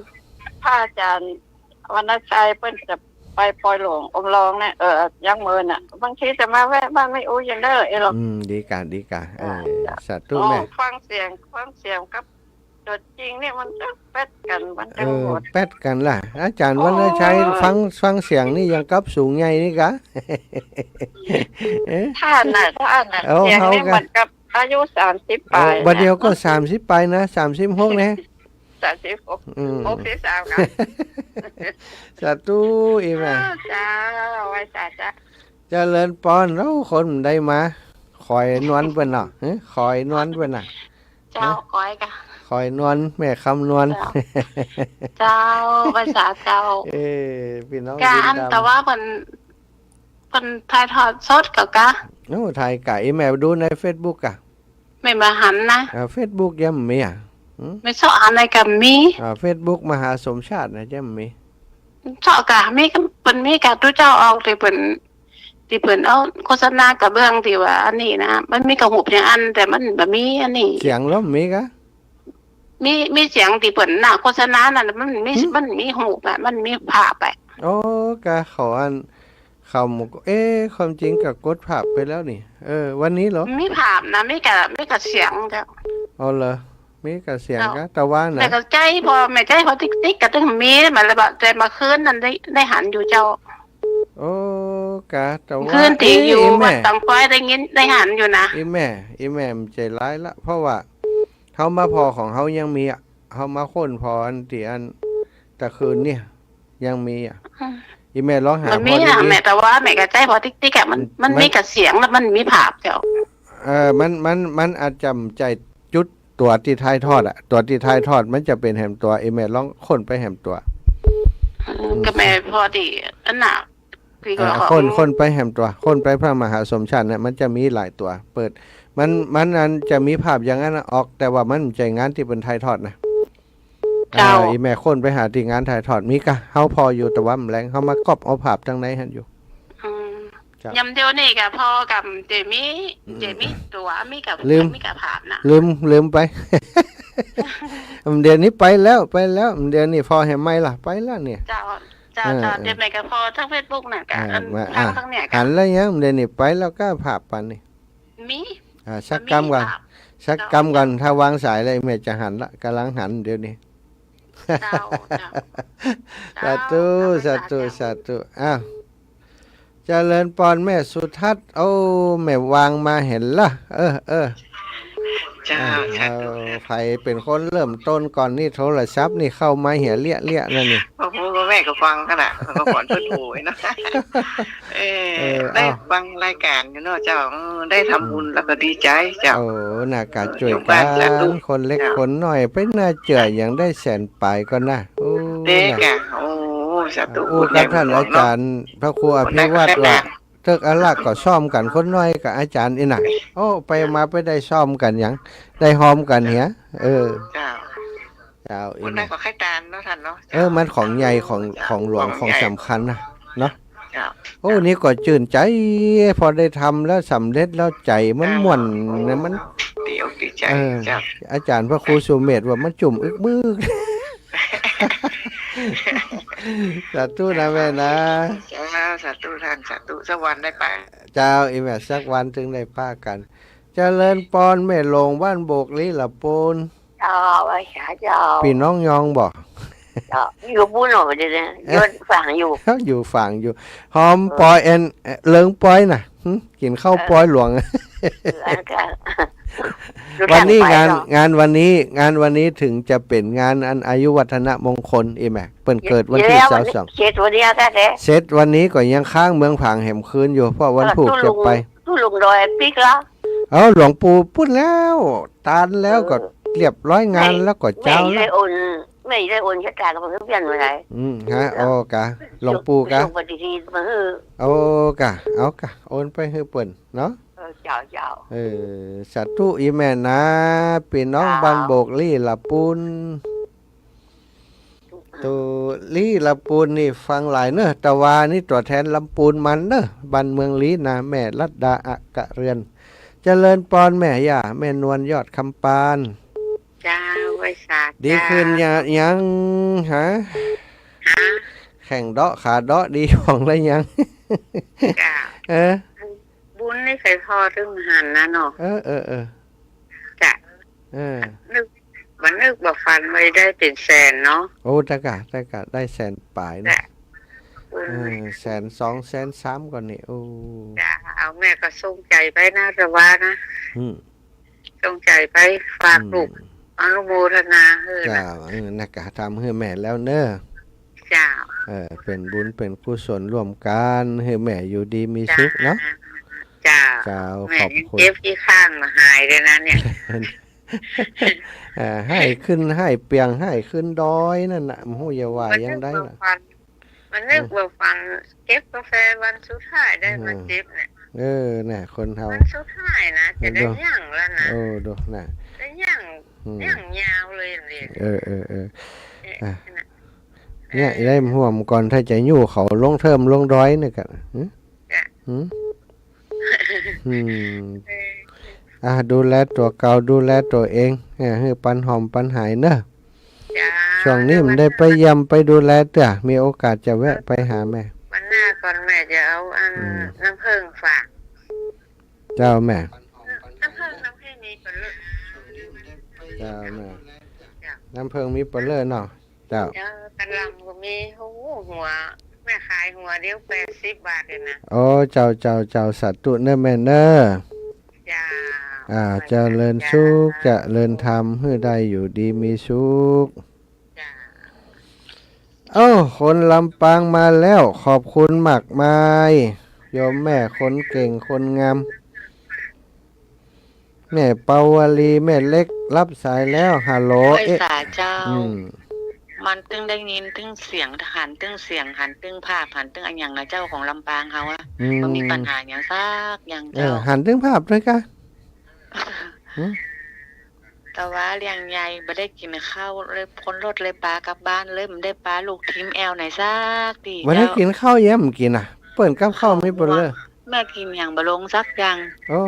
พระอาจารย์ วรรณชัยเปิ้นจะไปปอยหลวงอมรองเนี่ย เออ ยังเมินน่ะ บางทีจะมาแวะบ้านแม่อู้อยู่เน้อ เอ้ยหรอก อืม ดีก้า ดีก้า เออ จ้ะ สาธุ อ๋อ แม่ ฟังเสียง ฟังเสียงกับตั๋วจริงเนี่ยมันจะแป๊ดกั๋น มันจะ เออ โหด แป๊ดกั๋นล่ะ อาจารย์วรรณชัย โอ้ ฟัง ฟังเสียงนี่ยังกับสูงใหญ่นี่ก้า เอ๊ะ ต้านน่ะ ต้านน่ะ เอา เสียงนี่ เอาก้า เหมือนกับอายุสามสิบป๋าย เอา บัดเดี๋ยวก็ เนี่ย สามสิบป๋ายนะ สามสิบหกเนี่ย สามสิบหก อืม หกสิบสามครับ สาธุ อี่แม่ เจ้า ไหว้สาเจ้า เจริญปอน โอ้ คนได้มา ค ขอยนวลเปิ้นเนาะ ฮะ ขอยนวลเปิ้นน่ะ เจ้า ฮะ ขอยกะ ขอยนวล แม่คำนวล เจ้า เจ้า ภาษาเจ้า เออ ปี้น้อง กะ ลินดำ อันแต่ว่าเปิ้น เปิ้นถ่ายทอดสดกะกะ โอ้ ถ่ายกะ อีแม่ดูในเฟซบุ๊กกะ แม่บ่หันนะ อ่า เฟซบุ๊กยังมีอ่ะ หืม แม่เซาะหาในกะมี อ่า เฟซบุ๊กมหาสมชาตินะยังมี เซาะกะมี เปิ้นมีกะ ตุ๊เจ้าออกตี้เปิ้น ตี้เปิ้นเอาโฆษณากะเบื้องตี้ว่าอันนี้นะ มันมีกะฮูปอย่างอั้น แต่มันบ่มีอันนี้ เสียงลมมีกะ มี มีเสียงตี้เปิ้นน่ะ โฆษณานั่นน่ะ มันมี หืม มันมีฮูปอะ มันมีภาพอะ โอ้ กะเขาอัน เขาหมู่ เอ๊ะ ความจริงกะกดภาพไปแล้วนี่ เออ วันนี้เหรอ มีภาพนะ มีกะ มีกะเสียงเจ้า เอาเหรอ มีกะเสียงกะ เจ้า แต่ว่านะ แม่กะใจ๊ผ่อ แม่ใจ๊ผ่อติ๊กๆ กะตึงมี มันเลยบ่ แต่เมื่อคืนนั้นได้ ได้หันอยู่เจ้า โอ้ กะ แต่ว่า คืนตี้ เอ๊ะ อยู่ อีแม่ วัดตองปอยได้ยิน ได้หันอยู่นะ อีแม่ อีแม่มันใจร้ายละ เพราะว่า เฮามาผ่อของเฮายังมีอะ เฮามาค้นผ่ออันตี้อันตะคืนเนี่ย ยังมีอะ อืม อีแม่ลองหา มันมี ผ่อ อะ ดีๆ แม่ แต่ว่าแม่กะใจ๊ผ่อติ๊กๆ อะ มัน มัน มันมีกะเสียงแล้วมันมีภาพเจ้า เออ มัน มัน มันอาจจะบ่ใจ้จุดตั๋วตี้ถ่ายทอดอะ ตั๋วตี้ถ่ายทอดมันจะเป๋นแหมตั๋ว อีแม่ลองค้นไปแหมตั๋ว อืม อืม กะแม่ผ่อตี้อันน่ะ ตี้ เออ ว่าของ ค้น ค้นไปแหมตั๋ว ค้นไปพระมหาสมชาติเนี่ย มันจะมีหลายตั๋ว เปิด มัน มันอันจะมีภาพอย่างอั้นน่ะออก แต่ว่ามันบ่ใจ้งานตี้เปิ้นถ่ายทอดนะ เจ้า เออ อีแม่ค้นไปหาตี้งานถ่ายทอด มีกะ เฮาผ่ออยู่ แต่ว่าบ่แลง เฮามาก๊อบเอาภาพตังในหั้นอยู่ อืม เจ้า ยามเดี๋ยวนี้กะผ่อกะ เจมี อืม เจมีตั๋ว มีกะ ลืม มีกะภาพนะ ลืม ลืมไป เดี๋ยวนี้ไปแล้ว ไปแล้ว เดี๋ยวนี้ผ่อแหมใหม่ละ ไปแล้วเนี่ย เจ้า เจ้า เออ เจ้า เออ เดี๋ยวแม่กะผ่อตางเฟซบุ๊กน่ะกะ เออ อัน มา ตาง อ่ะ ตางเนี่ยกะ หันแล้วยัง เดี๋ยวนี้ไปแล้วกะภาพปานนี้ มี อ่า สักกำก่อน มันมีภาพ สักกำก่อน เจ้า ถ้าวางสายแล้วแม่จะหันละ ก่ำลังหันเดี๋ยวนี้ เจ้า เจ้า สาธุ เจ้า สาธุ เจ้า สาธุ อ้าว เจริญปอนแม่สุทัศน์ โอ้ แม่วางมาหันละ เออ เออ เจ้า อ่า สาธุ เอา ใผเป๋นคนเริ่มต้นก่อนนี่ โทรศัพท์นี่เข้ามาเหียเลี้ยๆ นั่นนี่ โอ้โห ก็แม่ก็ฟังขนาด ก็ก่อนเปิ้นโหยเนาะ เออ เออ ได้ เอ้า ฟังรายการอยู่เนาะเจ้า เออ ได้ทำบุญ อืม แล้วก็ดีใจ๋เจ้า โอ้ น่ากะจ้วยกั๋น อยู่บ้านสาธุ คนเล็ก เจ้า คนน้อย ไปน่าเจื้ออย่างได้แสนป๋ายก่อนนะ โอ้ เด้ น่ะ กะ โอ้ สาธุ โอ้ บุญใหญ่ ครับ ท่าน บุญหลวง อาจ๋ารย์ เนาะ พระครูอภิวัฒน์ คนนั้นก็ ว่า แค่นั้น เถิกอารักษ์ก็ซ้อมกั๋นคนน้อยกับอาจ๋ารย์อี้น่ะ โอ้ ไปมาไปได้ซ้อมกั๋นหยัง ได้ฮอมกั๋นเหีย เออ เจ้า เจ้า คนนั้น อี้น่ะ ก็ใค่ตานเนาะท่านเนาะ เออ มันของใหญ่ ของ เจ้า ของหลวง ของใหญ่ ของสำคัญนะ เนาะ เจ้า โอ้ นี่ก็จื้นใจ๋ พอได้ทำแล้วสำเร็จแล้วใจ๋มันม่วนนะ มัน เจ้า ดีอกดีใจ๋ เออ เจ้า อาจ๋ารย์พระครูสุเมธว่ามันจุ่มอึกมึก สาธุนะแม่นะ เจ้า สาธุท่าน สาธุ สักวันได้ไป เจ้า อีแม่ สักวันตึงได้ปะกั๋น เจริญปอนแม่หลวงบ้านโบกลี้ละปูน เจ้า ไหว้สาเจ้า ปี้น้องยองบ่ เจ้า อยู่ปูนเนาะ เดี๋ยวนี้ เอ๊ะ อยู่ฝางอยู่ อยู่ฝางอยู่ หอม เออ ปอยแอน เอ่อ เลิงปอยน่ะ หึ กิ๋นข้าว เออ ปอยหลวง เออ อันก็ วันนี้งาน อยู่ทางไปเนาะ งานวันนี้ งานวันนี้ถึงจะเป๋นงานอันอายุวัฒนมงคล อีแม่ เปิ้นเกิดวันตี้ เดี๋ยว ซาวสอง วันนี้ เสร็จวันนี้ก็ได้ เสร็จวันนี้ก็ยังค้างเมืองผางแหมคืนอยู่ เพราะวัน เออ พูกจะไป ตุ๊ลุง ตุ๊ลุงดอยปิ๊กละ เอ้า หลวงปู่ปู้นแล้ว ตานแล้วก็ เออ เรียบร้อยงาน แม่ แล้วก็เจ๊า แม่ แล้ว ได้โอน แม่ได้โอนชะตากับเพื่อนมาไหน อืม ฮะ เออ โอ้ กะ หลวงปู่กะ ส่งปฏิทินมาหื้อ โอ้ กะ เอากะ โอนไปหื้อเปิ้นเนาะ เออ เจ้า เจ้า เออ สาธุ อีแม่นะ ปี้น้อง เจ้า บ้านโบกลี้ละปูน ตุ๊ลี้ละปูนนี่ฟังหลายเนอะ ตะวานี่ตั๋วแทนลำปูนมันเนอะ บ้านเมืองลี้นะ แม่รัตดา อักกะเรือน เจริญปอนแม่ย่า แม่นวลยอดคำปาน เจ้า ไหว้สา ดีขึ้น เจ้า ยัง ยัง ฮะ ฮะ แข้งเดาะขาเดาะดีผ่องแล้วยัง เจ้า เออ บุญนี่ใค่ผ่อตึงหันนะเนาะ เออ เออ เออ จ้ะ เออ นึก บ่นึกบ่ฝันว่าได้เป๋นแสนเนาะ โอ้ ตะกะ ตะกะ ได้แสนป๋ายนะ จ้ะ เออ แสนสอง แสนสามก่อนนี่ โอ้ จ้ะ เอาแม่ก็ส่งใจ๋ไปนะ ตะวานะ อืม ส่งใจ๋ไป ฝากลูก อืม อนุโมทนาหื้อนะ เจ้า เออ นะกะ ทำหื้อแม่แล้วเนอะ เจ้า เออ เป๋นบุญเป๋นกุศลร่วมกั๋น หื้อแม่อยู่ดีมีสุขเนาะ เจ้า เจ้า แม่ ขอบคุณ ยังเจ็บขี้ข้างบ่หายเลยนะเนี่ย เอ่อ ไห้ขึ้นไห้เปียง ไห้ขึ้นดอยนั่นน่ะ บ่ฮู้จะว่ายังไดล่ะ มันนึกว่าฟัง อืม เก็บกาแฟวันสุดท้ายได้ อืม มาเจ็บเนี่ย เออ น่ะ คนเฮา วันสุดท้ายนะ จะได้ ดู ยั้งแล้วนะ โอ้ ดูน่ะ ได้ยั้ง อืม ยั้งยาวเลยนี่ เออ เออ เออ เอ๊ะ อ่ะ นั่นน่ะ เนี่ย เออ ได้ห่วมก่อน ถ้าจะอยู่เขาลงเทิมลงดอยนี่กะ หึ จ้ะ หึ อืม เออ อ่ะ ดูแลตั๋วเก่า ดูแลตั๋วเอง เออ หื้อปันหอมปันหายเนอะ จ้า ช่วงนี้บ่ได้ไปเยี่ยมไปดูแลเตื้อ มีโอกาสจะแวะไปหาแม่ วันหน้าก่อนแม่จะเอาอัน อืม น้ำผึ้งฝาก เจ้าแม่ น้ำผึ้ง น้ำผึ้งมีเป๋อเล่อ เจ้าแม่ จ้ะ น้ำผึ้งมีเป๋อเล่อเนาะ เจ้า เจ้า กะหล่ำก็มี โอ้โห หัว แม่ขายหัวเดียวแปดสิบบาทเลยนะ โอ้ เจ้า เจ้า เจ้า สาธุเนอะแม่เนอะ จ้า อ่า เจริญสุข เจริญธรรม หื้อได้อยู่ดีมีสุข จ้า โอ้ คนลำปางมาแล้ว ขอบคุณมากมาย โยมแม่คนเก่งคนงาม แม่ปาวลี แม่เล็ก รับสายแล้ว ฮัลโหล ไหว้ เอ๊ะ สาเจ้า อืม มันตึงได้ยินตึงเสียง หันตึงเสียง หันตึงภาพ หันตึงอะหยังนะเจ้า ของลำปางเฮาอะ อืม บ่มีปัญหาหยังสักอย่าง เออ เจ้า หันตึงภาพด้วยกะ หืม แต่ว่าเรื่องใหญ่บ่ได้กิ๋นข้าวเลย พ่นรถเลยปากั๋นบ้านเลย บ่ได้ปาลูกทิ่มแอ่วไหนสักตี้ บ่ได้ เจ้า กิ๋นข้าวแย้มกิ๋นน่ะ เปิ้นกับข้าวมีเป๋อเล่อ แม่กิ๋นหยังบ่ลงสักอย่าง โอ้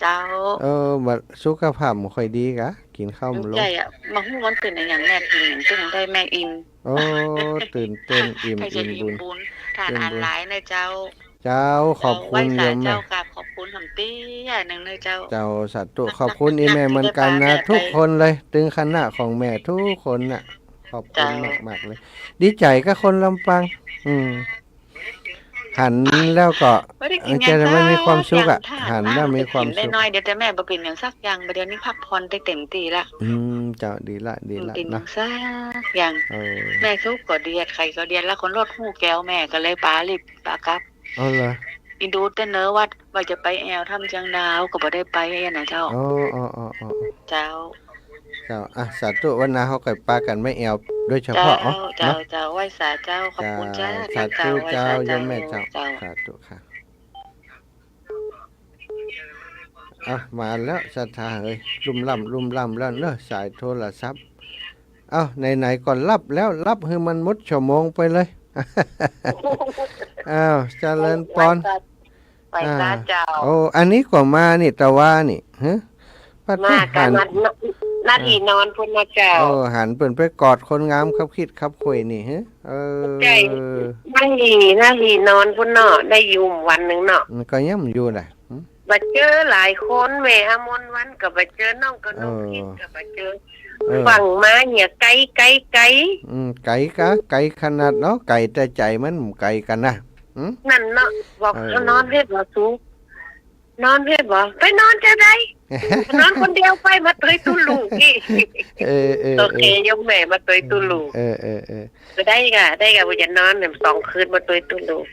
เจ้า เออ บ่ สุขภาพบ่ค่อยดีกะ กิ๋นข้าวบ่ลง ใจ้อะ บ่ฮู้มันเป๋นอะหยัง แม่กิ๋นหยังตึงได้แม่อิ่ม โอ้ ตื่นเต้น อิ่ม ใครจะ อิ่มบุญ อิ่มบุญ ทาน อิ่มบุญ อาหารหลายนะเจ้า เจ้า ขอบคุณโยมแม่ เจ้า กราบขอบคุณหำเตี้ยหนึ่งเนอะเจ้า เจ้า สาธุ ขอบคุณอี่แม่เหมือนกั๋นนะ ทุกคนเลย ตึงคณะของแม่ทุกคนน่ะ ขอบคุณมากๆเลย ดีใจ๋กับคนลำปาง อืม หันแล้วก็ บ่ได้กิ๋นหยัง จะได้มีความสุขอะ สักอย่าง หันแล้วมีความสุข ได้น้อยเดียว แต่แม่บ่เป๋นหยังสักอย่าง บ่าเดี๋ยวนี้พักผ่อนได้เต็มตี้ละ อืม เจ้า ดีละ ดีละ บ่เป๋นหยัง เนาะ สักอย่าง เออ แม่ทุกข์ก็เดียด ไข้ก็เดียด แล้วคนรถฮู้แก้วแม่ก็เลยปารีบปากั๋น เอาเหรอ อินดูแต่เนอะ ว่า ว่าจะไปแอ่วถ้ำเจียงดาว ก็บ่ได้ไปอะนะเจ้า อ๋อ อ๋อ อ๋อ อ๋อ เจ้า เจ้า อ่ะ สาธุ วันหน้าเฮาก็ปากั๋นไปแอ่วโดยเฉพาะ เจ้า เนาะ เจ้า เจ้า ไหว้สาเจ้า ขอบคุณเจ้า เจ้า สาธุ เจ้า ไหว้สาเจ้า เจ้า โยมแม่เจ้า เจ้า สาธุค่ะ อ่ะ มาแล้วศรัทธาเอ้ย ลุ่มล่ำลุ่มล่ำแล้วเนอะ สายโทรศัพท์ เอ้า ไหนๆ ก็รับแล้ว รับหื้อมันหมดชั่วโมงไปเลย อ้าว เจริญปอน ไหว้สาเจ้า อ่า โอ้ อันนี้ก็มานี่ ตะวานี่ ฮะ ปัด มากั๋น หัน นัด นัด อ่า อี่นอนพุ้นนะเจ้า โอ้ หันเปิ้นไปกอดคนงามคับคิดคับข่อยนี่ ฮะ เออ ใจ้ นัดอี่ นัดอี่นอนพุ้นเนาะ ได้อยู่วันนึ่งเนาะ มันก็ยังอยู่แหละ บ่เจอหลายคน แม่อมรวรรณก็บ่เจอ น้องกนกพิษก็บ่เจอ เออ ฟั่งมาเนี่ยไก๋ ไก๋ ไก๋ อืม ไก๋กะ ไก๋ขนาดเนาะ ไก๋แต่ใจ๋มันบ่ไก๋กั๋นนะ อืม นั่นเนาะ บอก เออ นอนเว็บบ่สู นอนเว็บบ่ ไปนอนจะใด นอนคนเดียวไป มาตวยตุ๊ลูกนี่ เออ เออ โอเค เออ โยมแม่ มาตวยตุ๊ลูก เออ เออ เออ ก็ได้กะ ได้กะ บ่จะนอนเนี่ย สองคืนมาตวยตุ๊ลูก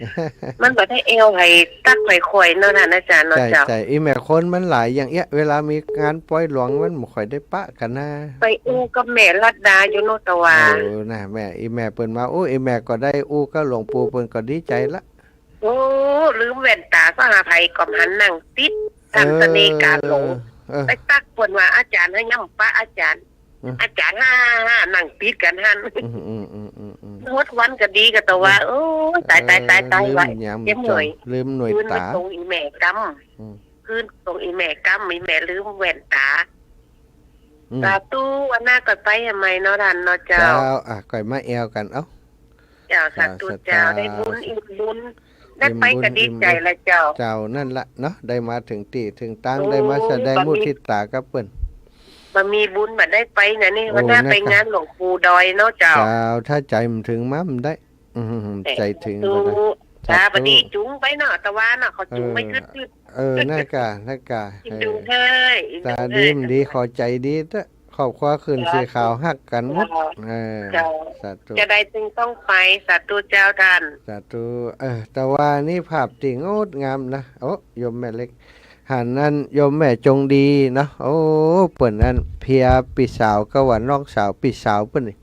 มันบ่ได้แอ่วไผตั๊กไผข่อยเนาะ ท่านอาจ๋ารย์เนาะ ใจ้ เจ้า ใจ้ อี่แม่คนมันหลายอย่างเอี้ย เวลามีงานปอยหลวงมันบ่ค่อยได้ปะกั๋นนะ ไปอู้กับแม่รัตดาอยู่เนาะ ตะวา เออ นะ แม่ อี่แม่เปิ้นมาอู้ อี่แม่ก็ได้อู้กับหลวงปู่ เปิ้นก็ดีใจ๋ละ โอ้ ลืมแว่นต๋า ก็หาไผก็หันนั่งติด ท่านเสน่ห์กาหลง เออ ไปตั๊กเปิ้นว่า อาจ๋ารย์ หื้อย้ำปะอาจ๋ารย์ อืม อาจ๋ารย์ ฮ่า ฮ่า นั่งติดกั๋นหั้น อืม อืม อืม อืม อืม หมดวันก็ดีกะ ตะวา เออ โอ้ย ต๋าย ต๋าย ต๋าย ต๋าย ลืม ว่า ย้ำ เจ็บหน่อย ลืมหน่วย คืน ต๋า มาส่งอี่แม่กำ อืม คืนส่งอี่แม่กำ อี่แม่ลืมแว่นต๋า อืม สาธุ วันหน้าก็ไปใหม่เนาะ ท่านเนาะเจ้า เจ้า อ่ะ ก็มาแอ่วกั๋น เอ้า เจ้า สาธุเจ้า เจ้า ได้บุญ อิ่มบุญ ได้ไปก็ดีใจ๋ละเจ้า อิ่มบุญ อิ่มบุญ เจ้า นั่นละเนาะ ได้มาเถิงตี้เถิงตาง โอ้ ได้มาแสดงมุทิตากับเปิ้น บ่มีบุญบ่ได้ไปนะนี่ โอ้ วันหน้าไปงานหลวงปู่ดอยเนาะเจ้า เจ้า ถ้าใจ๋มันเถิงมามันได้ อืม ใจ๋เถิง สาธุ ก็ได้ สาธุ บ่ดีจุงไปเนาะ ตะวาเนาะ เขาจุงไป เออ กึ๊ดๆ เออ นั่นกะ นั่นกะ อินดูเฮ้ย อินดูเฮ้ย ต๋าดีมันดี ขอใจ๋ดีเต๊อะ ครอบครัวขึ้นสีขาวฮักกั๋นหมด เจ้า เออ เจ้า สาธุ จะได้จึงต้องไป สาธุเจ้าต้าน สาธุ เออ แต่ว่านี่ภาพตี้งดงามนะ โอ้ โยมแม่เล็ก หันอันโยมแม่จงดีเนาะ โอ้ เปิ้นอันเพียปี้สาวก็ว่าน้องสาวปี้สาวเปิ้นนี่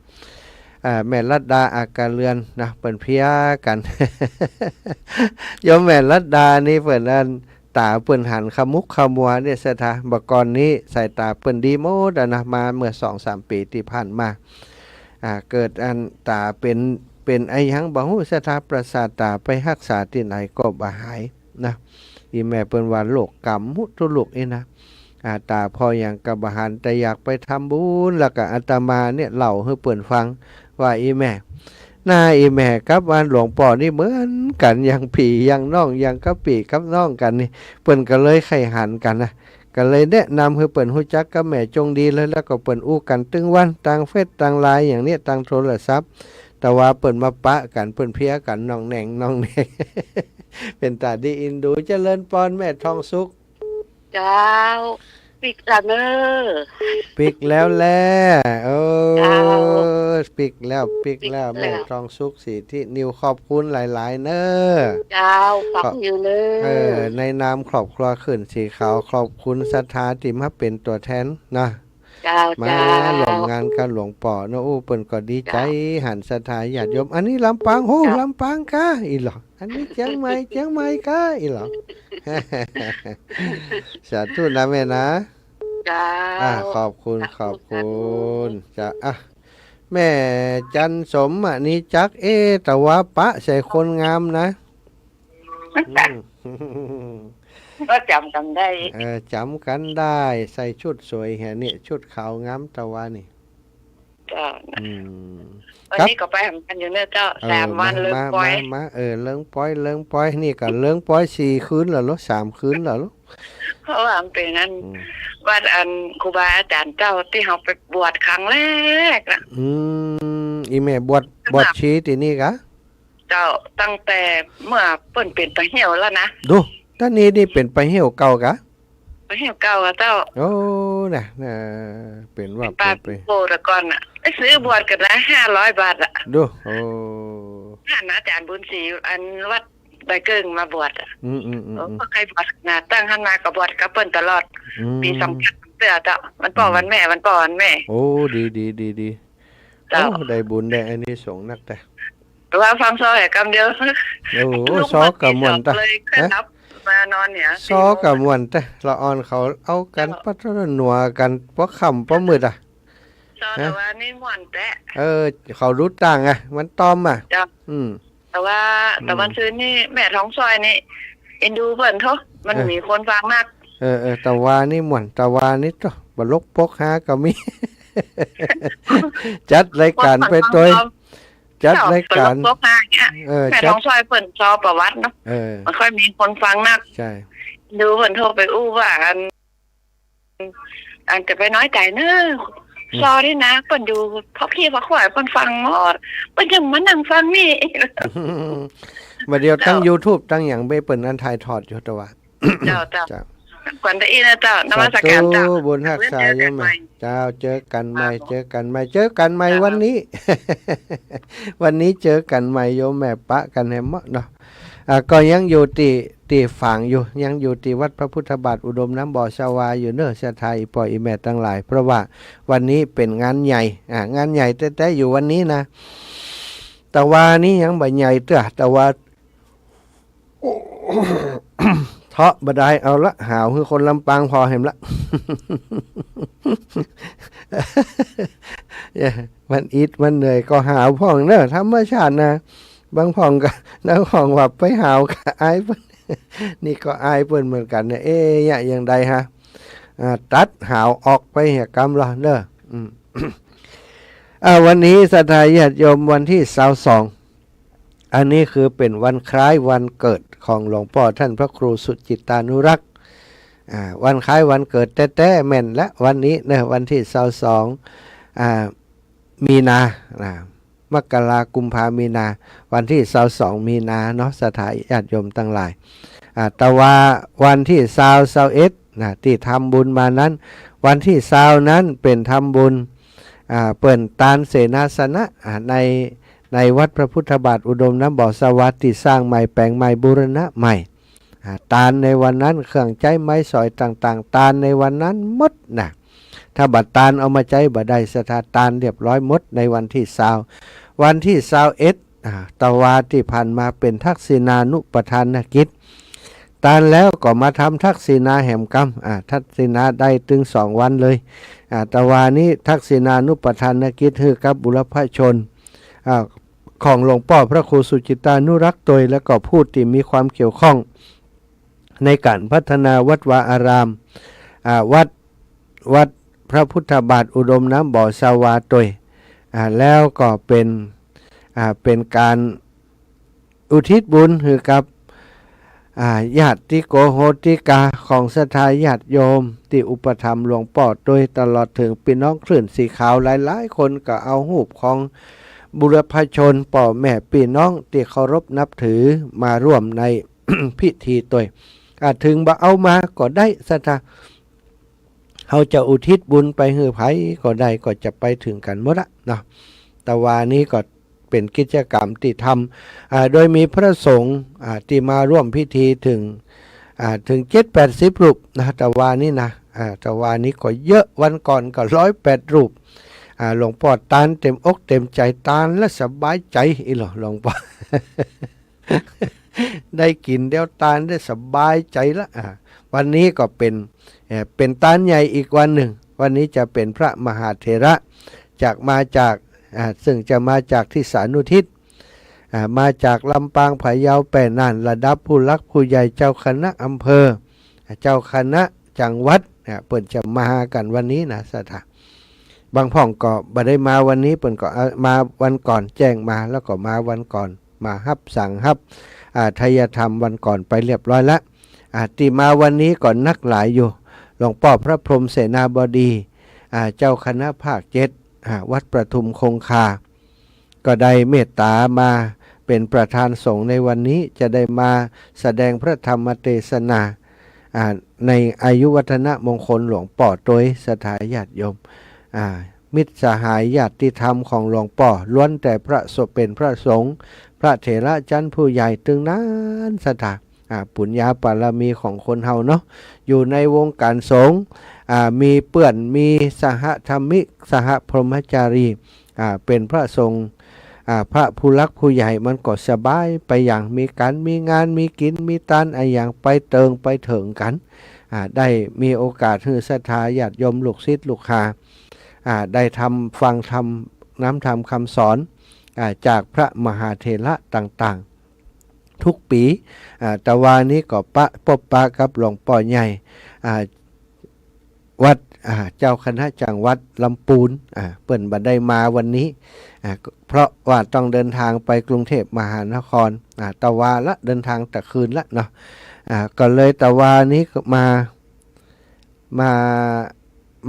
อ่า แม่ลัดดา อากาเรือนนะ เปิ้นเพียกั๋น โยมแม่ลัดดานี่เปิ้นอัน ต๋าเปิ้นหันขมุกขมัวเนี่ยศรัทธา บ่าก่อนนี้สายต๋าเปิ้นดีหมดอะนะ มาเมื่อสองสามปี๋ตี้ผ่านมา อ่า เกิดอันต๋าเป๋น เป๋นอะหยังบ่ฮู้ศรัทธา ประสาทต๋า ไปฮักษาตี้ไหนก็บ่หายนะ อี่แม่เปิ้นว่าโรคก๋ำหมดกู้ลูกอี้นะ อ่า ต๋าผ่อหยังก็บ่หัน แต่อยากไปทำบุญ แล้วก็อาตมาเนี่ยเล่าหื้อเปิ้นฟัง ว่าอี่แม่ หน้าอี่แม่กับอันหลวงป้อนี่เหมือนกั๋น อย่างปี้อย่างน้อง อย่างกับปี้กับน้องกั๋นนี่ เปิ้นก็เลยใค่หันกั๋นนะ ก็เลยแนะนำหื้อเปิ้นฮู้จักกับแม่จงดีเลย แล้วก็เปิ้นอู้กั๋นตึงวัน ตางเฟซ ตางไลน์อย่างเนี้ย ตางโทรศัพท์ แต่ว่าเปิ้นมาปะกั๋น เปิ้นเพียกั๋น น้องแหน่ง น้องแหน่ง เป๋นต๋าดีอินดู เจริญปอนแม่ทองสุข เจ้า ปิ๊กละเน่อ ปิ๊กแล้วแหละ เออ เจ้า ปิ๊กแล้ว ปิ๊กแล้ว ปิ๊กแล้ว แม่ทองสุข สิทธินิว ขอบคุณหลายๆ เน่อ เจ้า ฟังอยู่เน่อ เออ ในนามครอบครัวขึ้นสีขาว ขอบคุณศรัทธาตี้มาเป๋นตั๋วแทนนะ เจ้า มา เจ้า ร่วมงานกับหลวงป้อเนาะ อู้ เปิ้นก็ดีใจ๋ เจ้า หันศรัทธาญาติโยม อันนี้ลำปาง โห เจ้า ลำปางกาอี้เหรอ อันนี้เจียงใหม่ เจียงใหม่กาอี้เหรอ สาธุนะแม่นะ เจ้า อ่ะ ขอบคุณ สาธุ ขอบคุณ สาธุ เจ้า อ่ะ แม่จันสมมณีจักร เอ๊ะ แต่ว่าปะใส่คนงามนะ อืม ก็จ๋ำกั๋นได้ เออ จ๋ำกั๋นได้ ใส่ชุดสวยแฮะเนี่ย ชุดขาวงามตะวานี่ เจ้า อืม วันนี้ก็ไปหากั๋นอยู่เน่อเจ้า เออ สามวัน มา เลิง มา ปอย มา มา เออ เลิงปอย เลิงปอย นี่ก็เลิงปอยสี่คืนแล้วเหรอ สามคืนแล้วเหรอ เพราะว่ามันเป๋นอัน อืม วัดอันครูบาอาจ๋ารย์เจ้าตี้เฮาไปบวชครั้งแรกอะ อืม อี่แม่บวช สมัคร บวชชีตี้นี่กา เจ้า ตั้งแต่เมื่อเปิ้นเป๋นปะเหี่ยวแล้วนะ ดู ต๋อนนี้นี่เป๋นปะเหี่ยวเก่ากา ปะเหี่ยวเก่าอะเจ้า โอ้ นะ นะ เป๋นว่า เป๋นปะ เป๋น โอ้ แต่ก่อนอะ ไปซื้อบวชกั๋นนะ ห้าร้อยบาทอะ ดู โอ้ หันอาจ๋ารย์บุญศรี อันวัดดอยเกิ่งมาบวชอะ อืม อืม อืม โอ้ อืม ก็ใค่บวชนะ ตั้งหั้นมาก็บวชกับเปิ้นตลอด อืม ปี๋สองพันเตื้อเจ้า วันป้อวันแม่ วันป้อวันแม่ โอ้ ดี ดี ดี ดี เจ้า โอ้ ได้บุญได้อานิสงส์นักแต๊ แต่ว่าฟังซ้อแหมกำเดียว โอ้โห ซ้อก็ม่วนตะ เลยค่อยหลับมานอนเนี่ย ซ้อก็ม่วนตะ ละอ่อนเขาเอากั๋น เจ้า ปะทะหนัวกั๋น ปอค่ำปอมืดอะ ซ้อ ฮะ แต่ว่านี่ม่วนแต๊ เออ เขารู้ต่างอะ มันตอมอะ เจ้า อืม แต่ว่า อืม แต่วันซืนนี่แม่ทองซ้อยนี่ เอ็นดูเปิ้นเถาะ มัน เออ มีคนฟังนัก เออ เออ ตะวานี่ม่วน ตะวานี่โต บ่ลกปกฮาก็มี จัดรายก๋านไปตวย คนฟังตอม จัดรายก๋าน เจ้า เปิ้นลกปกฮาเนี่ย เออ แม่ทองซ้อยเปิ้นซ้อประวัติเนาะ เออ มันค่อยมีคนฟังนัก ใช่ ดูเปิ้นโทรไปอู้ว่าอัน อันจะไปน้อยใจ๋เน่อ อืม ซ้อนี่นะ เปิ้นอยู่พักขี้พักขวาย เปิ้นฟังหมด เปิ้นยังมานั่งฟังนี่ บ่าเดี่ยวตั้ง เจ้า ยูทูบ ตั้งหยังไป เปิ้นอันถ่ายทอดอยู่ตะวา เจ้า เจ้า เจ้า ขวัญตะอี้นะเจ้า นมัสก๋านเจ้า สาธุ บุญฮักษาโยมแม่ เจ้า เจอกั๋นใหม่ ครับ เจอกั๋นใหม่ เจอกั๋นใหม่ เจ้า วันนี้ วันนี้เจอกั๋นใหม่โยมแม่ ปะกั๋นแหมเนาะ อ่า ก็ยังอยู่ตี้ ตี้ฝางอยู่ ยังอยู่ตี้วัดพระพุทธบาทอุดมน้ำบ่อชวาอยู่เน่อ ศรัทธาอี่ป้ออี่แม่ตังหลาย เพราะว่าวันนี้เป๋นงานใหญ่ อ่า งานใหญ่แต๊ๆ อยู่วันนี้นะ ตะวานี้ยังบ่ใหญ่เตื้อ ตะวา เทาะบ่ได้ เอาละ หาวหื้อคนลำปางผ่อแหมละ มันอิดมันเหนื่อยก็หาวพ่องเน่อ ธรรมชาตินะ บางพ่องก็ บางพ่องว่าไปหาวก็อายเปิ้น นี่ก็อายเปิ้นเหมือนกั๋นเนี่ย เอ๊ะ เยียะอย่างใดฮะ อ่า ตัดหาวออกไปเหียกำละเน่อ อืม อ่า วันนี้ศรัทธาญาติโยม วันตี้ซาวสอง อันนี้คือเป๋นวันคล้ายวันเกิดของหลวงป้อต้านพระครูสุจิตตานุรักษ์ อ่า วันคล้ายวันเกิดแต๊ๆ แม่นละ วันนี้เน่อ วันตี้ซาวสอง อ่า มีนา อ่า มกรา กุมภา มีนา วันตี้ซาวสอง มีนาเนาะ ศรัทธาญาติโยมตังหลาย อ่า ตะวาวันตี้ซาว ซาวเอ็ด นะ ตี้ทำบุญมานั้น วันตี้ซาวนั้นเป๋นทำบุญ อ่า เปิ้นตานเสนาสนะ อ่า ใน ในวัดพระพุทธบาทอุดมน้ำบ่อสวา ตี้สร้างใหม่ แป๋งใหม่ บูรณะใหม่ อ่า ตานในวันนั้น เครื่องใจ๊ไม้สอยต่างๆ ตานในวันนั้นหมดนะ ถ้าบ่ตานเอามาใจ๊บ่ได้ ศรัทธา ตานเรียบร้อยหมดในวันตี้ซาว วันตี้ซาวเอ็ด อ่า ตะวาตี้ผ่านมาเป๋นทักษิณานุปทานกิจ ตานแล้วก็มาทำทักษิณาแหมกำ อ่า ทักษิณาได้ตึงสองวันเลย อ่า ตะวานี้ทักษิณานุปทานกิจหื้อกับบุรพชน อ่า ของหลวงป้อพระครูสุจิตานุรักษ์ตวย แล้วก็ผู้ตี้มีความเกี่ยวข้องในก๋านพัฒนาวัดวาอาราม อ่า วัด วัดพระพุทธบาทอุดมน้ำบ่อสวาตวย อ่า แล้วก็เป๋น อ่า เป๋นก๋านอุทิศบุญหื้อกับ อ่า ญาติโกโหติกาของศรัทธาญาติโยมตี้อุปถัมภ์หลวงป้อตวย ตลอดเถิงปี้น้องคลื่นสีขาวหลายๆ คนก็เอาฮูปของบุรพชน ป้อแม่ปี้น้องตี้เคารพนับถือมาร่วมใน พิธีตวย อ่า เถิงบ่เอามาก็ได้ ศรัทธา เฮาจะอุทิศบุญไปหื้อใผก็ได้ ก็จะไปเถิงกั๋นหมดละเนาะ ตะวานี้ก็เป๋นกิจกรรมตี้ทำ อ่า โดยมีพระสงฆ์ อ่า ตี้มาร่วมพิธีเถิง อ่า เถิงเจ็ดแปดสิบรูปนะ ตะวานี้นะ อ่า ตะวานี้ก็เยอะ วันก่อนก็ร้อยแปดรูป อ่า หลวงป้อตานเต๋มอกเต๋มใจ๋ ตานแล้วสบายใจ๋อี้หลอ หลวงป้อ ได้กิ๋นเดี๋ยวตานได้สบายใจ๋ละ อ่า วันนี้ก็เป๋น เอ่อ เป๋นตานใหญ่อีกวันนึ่ง วันนี้จะเป๋นพระมหาเถระ จาก มาจาก อ่า ซึ่งจะมาจากที่สานุทิศ อ่า มาจากลำปาง พะเยา แป้น่าน ระดับผู้หลักผู้ใหญ่ เจ้าคณะอำเภอ เจ้าคณะจังหวัด อ่า เปิ้นจะมากั๋นวันนี้นะ ศรัทธา บางพ่องก็บ่ได้มาวันนี้ เปิ้นก็ เอ่อ มาวันก่อน แจ้งมาแล้วก็มาวันก่อน มาฮับสั่งฮับ อ่า ไทยธรรมวันก่อนไปเรียบร้อยละ อ่า ตี้มาวันนี้ก็นักหลายอยู่ หลวงป้อพระพรหมเสนาบดี อ่า เจ้าคณะภาคเจ็ด อ่า วัดประทุมคงคา ก็ได้เมตต๋ามาเป๋นประธานสงฆ์ในวันนี้ จะได้มาแสดงพระธรรมเตสนา อ่า ในอายุวัฒนมงคลหลวงป้อตวย ศรัทธาญาติโยม อ่า มิตรสหายญาติธรรมของหลวงป้อ ล้วนแต่พระสงฆ์ เป๋นพระสงฆ์ พระเถระชั้นผู้ใหญ่ตึงนั้น ศรัทธา อ่า ปุญญาบารมีของคนเฮาเนาะ อยู่ในวงก๋านสงฆ์ อ่า มีเปื้อน มีสหธรรมิก สหพรหมจารี อ่า เป๋นพระสงฆ์ อ่า พระผู้หลักผู้ใหญ่ มันก็สบายไปอย่าง มีก๋าน มีงาน มีกิ๋น มีตาน อะหยังไปเติงไปเถิงกั๋น อ่า ได้มีโอกาสหื้อศรัทธาญาติโยมลูกศิษย์ลูกหา อ่า ได้ทำ ฟังธรรม น้ำธรรมคำสอน อ่า จากพระมหาเถระต่างๆ ทุกปี๋ อ่า ตะวานี้ก็ปะ ปบปะกับหลวงป้อใหญ่ อ่า วัด อ่า เจ้าคณะจังหวัดลำปูน อ่า เปิ้นบ่ได้มาวันนี้ อ่า เพราะว่าต้องเดินทางไปกรุงเทพมหานคร อ่า ตะวาละ เดินทางตะคืนละเนาะ อ่า ก็เลยตะวานี้ก็มา มา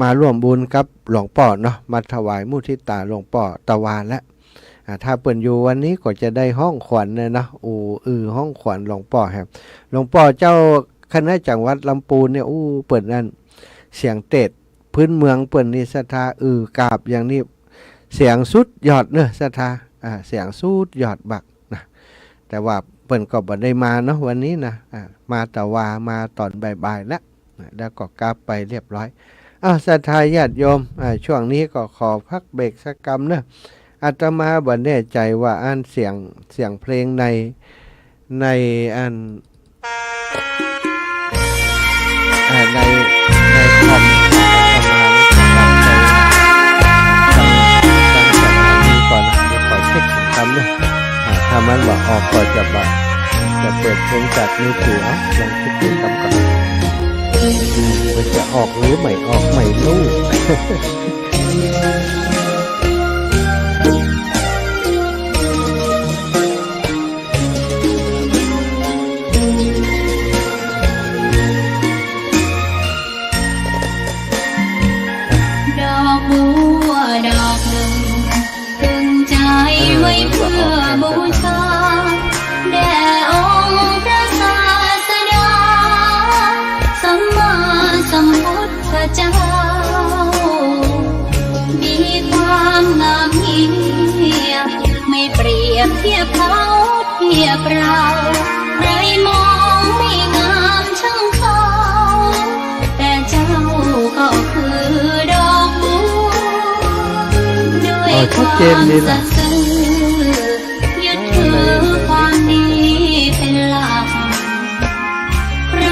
มาร่วมบุญกับหลวงป้อเนาะ มาถวายมุทิตาหลวงป้อตะวาละ อ่า ถ้าเปิ้นอยู่วันนี้ก็จะได้ฮ้องขวัญเนี่ยเนาะ อู้ อือ ฮ้องขวัญหลวงป้อแหม หลวงป้อเจ้าคณะจังหวัดลำปูนเนี่ย อู้ เปิ้นนั่น เสียงเตศน์พื้นเมืองเปิ้นนี่ศรัทธา อือกาบอย่างนี้ เสียงสุดยอดเนอะศรัทธา อ่า เสียงสุดยอดบักนะ แต่ว่าเปิ้นก็บ่ได้มาเนาะวันนี้นะ อ่า มาตะวา มาต๋อนบ่ายๆ ละ นะ แล้วก็กลับไปเรียบร้อย อ้าว ศรัทธาญาติโยม อ่า ช่วงนี้ก็ขอพักเบรกสักกำเนอะ อาตมาบ่แน่ใจ๋ว่าอันเสียง เสียงเพลงใน ในอัน อ่า ใน ในคอม อาตมาไม่สามารถใช้ ฟังจากอันนี้ก่อนนะ เดี๋ยวขอเช็คเสียงกำเนอะ อ่า ถ้ามันบ่ออกก็จะบ่ จะเปิดเพลงจากมือถือ เอา ลองเช็คเสียงกำก่อน มันจะออกหรือไม่ออกไม่รู้ ดอกบัวดอกหนึ่ง ตึงใจไว้เพื่อบูชา แด่องค์พระศาสดา สัมมา เทียบเขาเทียบเรา ใครมองไม่งามช่างเขา แต่เจ้าก็คือดอกบัว ด้วย อ๋อ ชัดเจนดีนะ ความสัตย์ซื่อ ยึดถือความดีเป็นหลัก ใคร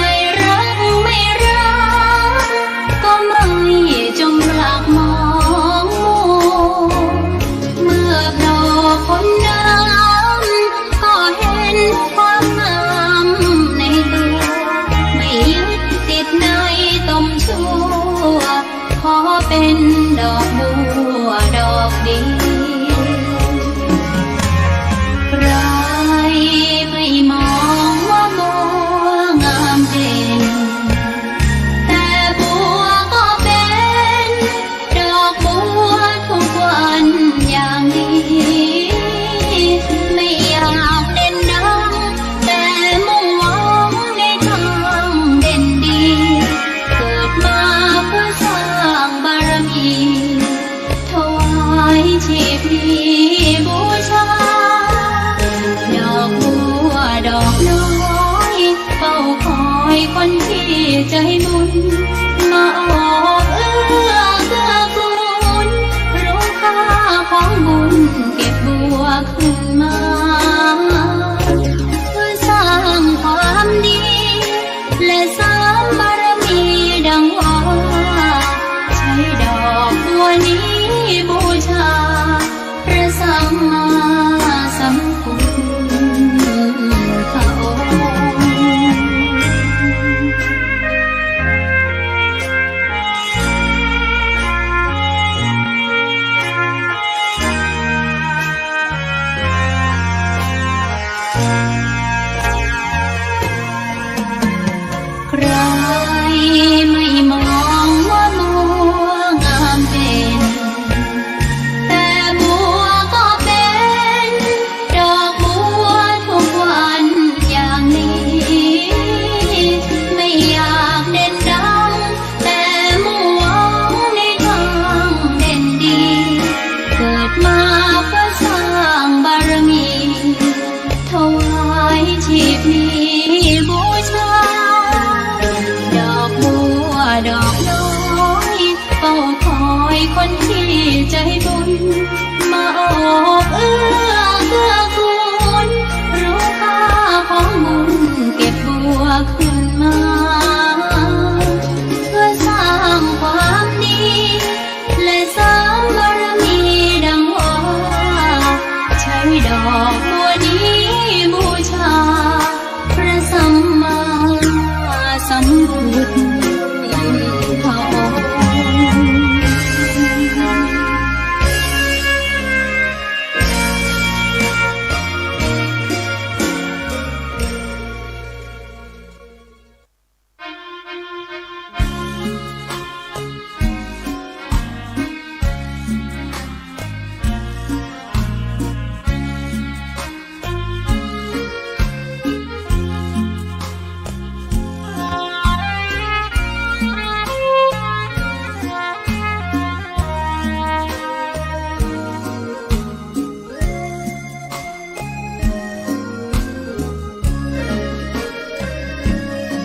รักไม่รัก ก็ไม่จงรักมองมัว เมื่อโผล่พ้นน้ำ ก็เห็นความงามในตัว ไม่ยึดติดในตมชั่ว ขอเป็นดอกบัวดอกเดียว ใครไม่มองว่าบัวงามเด่น แต่บัวก็เป็นดอกบัวทุกวันอย่างนี้ ไม่อยากเด่นดัง แต่มุ่งหวังในทางเด่นดี เกิดมาเพื่อสร้างบารมี ถวายชีพนี้บูชา ดอกบัวดอกน้อย เฝ้าคอยคนที่ใจบุญ มาออกเอื้อเกื้อกูล รู้ค่าของบุญเก็บบัว ขึ้นมา เพื่อสร้างความดี และสร้างบารมีดังว่า ใช้ดอกบัวนี้บูชา พระสัมมาสัมพุทธองค์ ใครไม่มองว่าบัวงามเด่น แต่บัวก็เป็นดอกบัวทุกวันอย่างนี้ ไม่อยากเด่นดัง แต่มุ่งหวังในทางเด่นดี เกิดมาเพื่อสร้างบารมี ถวายชีพนี้บูชา ดอกบัวดอกน้อย เฝ้าคอยคนที่ใจบุญ มาออกเอื้อเกื้อกูล รู้ค่าของบุญเก็บบัวขึ้นมา เพื่อสร้างความดี และสร้างบารมีดังว่า ใช้ดอกบัวนี้บูชา พระสัมมาสัมพุทธองค์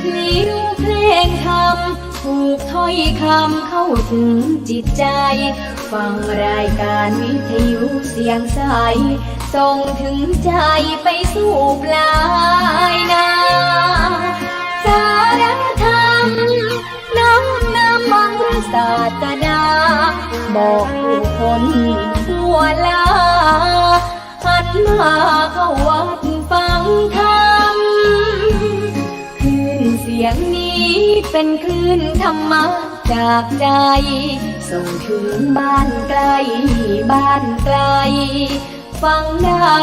พลิ้วเพลงธรรม ผูกถ้อยคำเข้าถึงจิตใจ ฟังรายการวิทยุเสียงใส ส่งถึงใจไปสู่ปลายนา สาระธรรม น้อมนำบังพระศาสดา บอกผู้คนทั่วลา หันมาเข้าวัดฟังธรรม คลื่นเสียงนี้เป็นคลื่นธรรมะจากใจ ส่งถึงบ้านใกล้บ้านไกล ฟังได้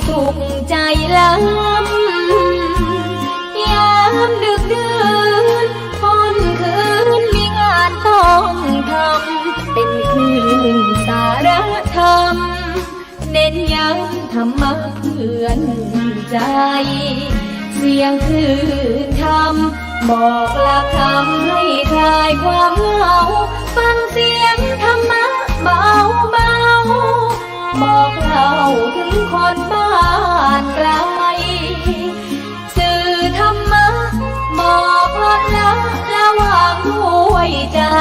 สุขใจล้ำ ยามดึกดื่นค่ำคืนมีงานต้องทำ เป็นคลื่นสาระธรรม เน้นย้ำธรรมะเตือนใจ เสียงคลื่นธรรม บอกหลักธรรมให้คลายความเหงา ฟังเสียงธรรมะเบาๆ บอกเล่าเถิงคนบ้านไกล สื่อธรรมะบอกลดละระวางด้วยใจ๋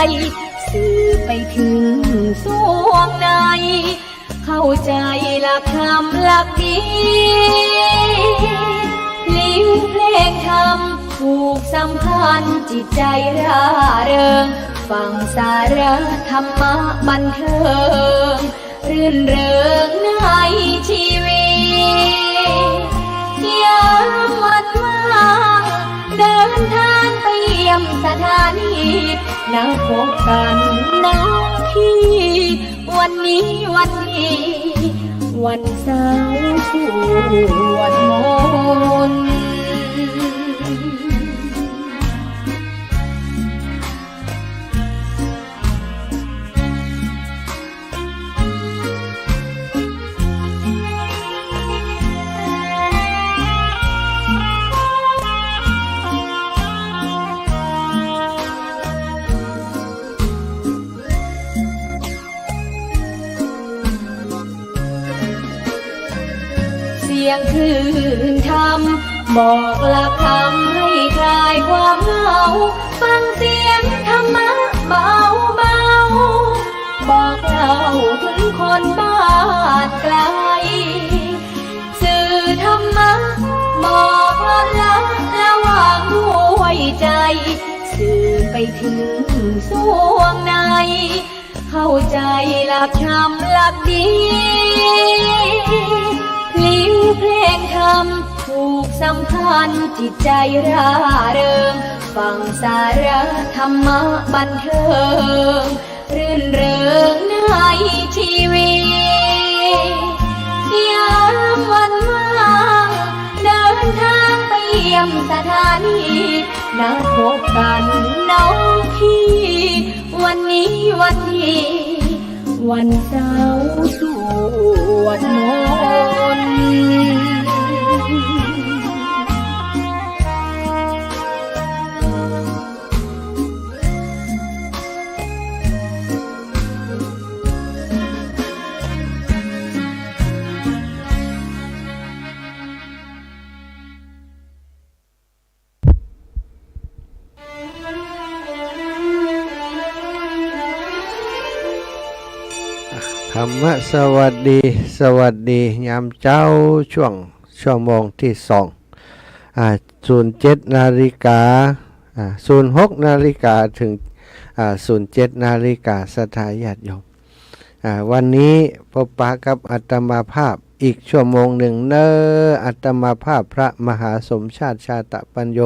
สื่อไปเถิงส่วงใน เข้าใจ๋หลักธรรมหลักดี ลิ้วเพลงธรรมผูกสัมพันธ์จิตใจ๋ร่าเริง ฟังสาระธรรมะบันเทิง รื่นเริงในชีวิต ยามวันว่าง เดินทางไปเยี่ยมสถานี นัดพบกั๋นน้องพี่ วันนี้วันดี วันเสาร์สวดมนต์ เสียงคลื่นธรรม บอกหลักธรรมให้คลายความเหงา ฟังเสียงธรรมะเบาๆ บอกเล่าเถิงคนบ้านไกล สื่อธรรมะบอกลดละระวางด้วยใจ๋ สื่อไปเถิงส่วงใน เข้าใจ๋หลักธรรมหลักดี ลิ้วเพลงธรรมผูกสัมพันธ์จิตใจ๋ร่าเริง ฟังสาระธรรมะบันเทิง รื่นเริงในชีวิต ยามวันว่าง เดินทางไปเยี่ยมสถานี นัดพบกั๋นน้องพี่ วันนี้วันดี วันเสาร์สวดมนต์ ธรรมะสวัสดี สวัสดียามเจ๊า ช่วง ชั่วโมงตี้สอง อ่า ศูนย์เจ็ดนาฬิกา อ่า ศูนย์หกนาฬิกาเถิง อ่า ศูนย์เจ็ดนาฬิกา ศรัทธาญาติโยม อ่า วันนี้พบปะกับอาตมาภาพอีกชั่วโมงนึ่งเน่อ อาตมาภาพพระมหาสมชาติ ชาตะปัญโญ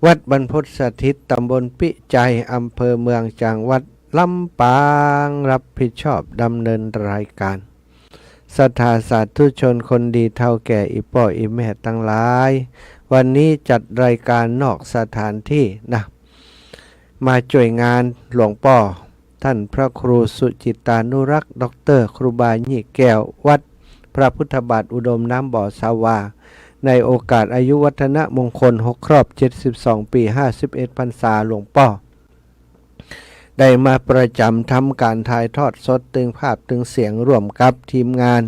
วัดบรรพตสถิต ตำบลปิไจย อำเภอเมือง จังหวัดลำปาง รับผิดชอบดำเนินรายการ ศรัทธาสาธุชนคนดี เฒ่าแก่ อี่ป้ออี่แม่ตังหลาย วันนี้จัดรายการนอกสถานตี้นะ มาจ้วยงานหลวงป้อ ท่านพระครูสุจิตตานุรักษ์ ด็อกเตอร์ ครูบายี่แก้ว วัดพระพุทธบาทอุดมน้ำบ่อสาวา ในโอกาสอายุวัฒนมงคลหกครอบเจ็ดสิบสองปี๋ ห้าสิบเอ็ดพรรษาหลวงป้อ ได้มาประจ๋ำทำก๋านถ่ายทอดสด ตึงภาพตึงเสียง ร่วมกับทีมงาน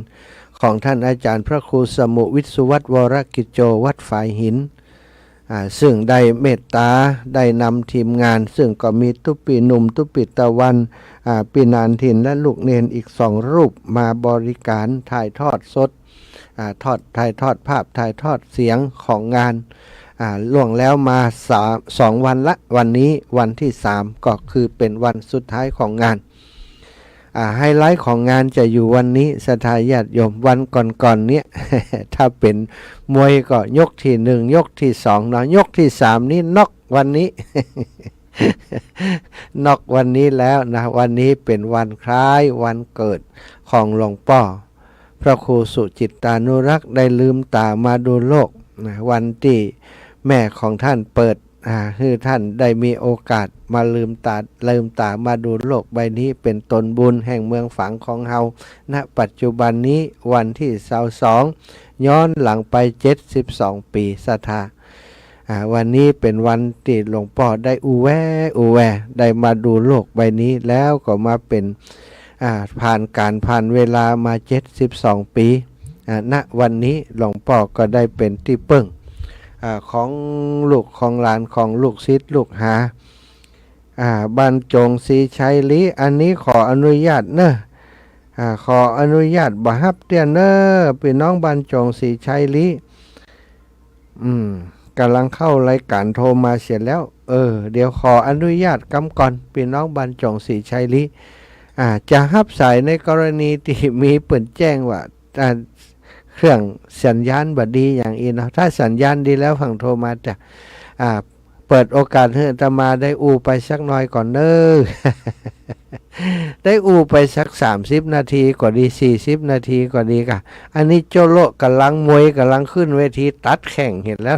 ของท่านอาจ๋ารย์พระครูสมุห์ วิศวัฒน์ วรกิจโจ วัดฝายหิน อ่า ซึ่งได้เมตต๋า ได้นำทีมงาน ซึ่งก็มีตุ๊ปี้หนุ่ม ตุ๊ปี้ตะวัน อ่า ปี้หนานถิ่น และลูกเณรอีกสองรูปมาบริก๋านถ่ายทอดสด อ่า ทอด ถ่ายทอดภาพ ถ่ายทอดเสียงของงาน อ่า ล่วงแล้วมาสาม สองวันละ วันนี้วันตี้สาม ก็คือเป๋นวันสุดท้ายของงาน อ่า ไฮไลต์ของงานจะอยู่วันนี้ ศรัทธาญาติโยม วันก่อนๆ เนี่ย ถ้าเป๋นมวยก็ยกตี้หนึ่ง ยกตี้สองเนาะ ยกตี้สามนี่น็อกวันนี้ น็อกวันนี้แล้วนะ วันนี้เป๋นวันคล้ายวันเกิดของหลวงป้อ พระครูสุจิตตานุรักษ์ได้ลืมต๋ามาดูโลกนะ วันตี้แม่ของท่านเปิด อ่า หื้อท่านได้มีโอกาสมาลืมต๋า ลืมต๋ามาดูโลกใบนี้ เป๋นตนบุญแห่งเมืองฝางของเฮา ณ ปัจจุบันนี้วันตี้ซาวสอง ย้อนหลังไปเจ็ดสิบสองปี๋ ศรัทธา อ่า วันนี้เป๋นวันตี้หลวงป้อได้อู้แวอู้แว ได้มาดูโลกใบนี้ แล้วก็มาเป๋น อ่า ผ่านก๋าลผ่านเวลามาเจ็ดสิบสองปี๋ อ่า ณ วันนี้หลวงป้อก็ได้เป๋นตี้เปิ้ง อ่า ของลูกของหลาน ของลูกศิษย์ลูกหา อ่า บ้านโจ๋งศรีชัยลี้ อันนี้ขออนุญาตเน่อ อ่า ขออนุญาตบ่ฮับเตื้อเน่อ ปี้น้องบ้านโจ๋งศรีชัยลี้ อืม ก่ำลังเข้ารายก๋านโทรมาเสียแล้ว เออ เดี๋ยวขออนุญาตกำก่อน ปี้น้องบ้านโจ๋งศรีชัยลี้ อ่า จะฮับสายในกรณีตี้มีเปิ้นแจ้งว่า อ่า เครื่องสัญญาณบ่ดีอย่างอี้เนาะ ถ้าสัญญาณดีแล้วฟั่งโทรมาจ้ะ อ่า เปิดโอกาสหื้ออาตมาได้อู้ไปสักหน่อยก่อนเน่อ ได้อู้ไปสักสามสิบนาทีก็ดี สี่สิบนาทีก็ดีก่ะ อันนี้โจ้โละก่ำลังมวยก่ำลังขึ้นเวทีตัดแข่งหั้นแล้ว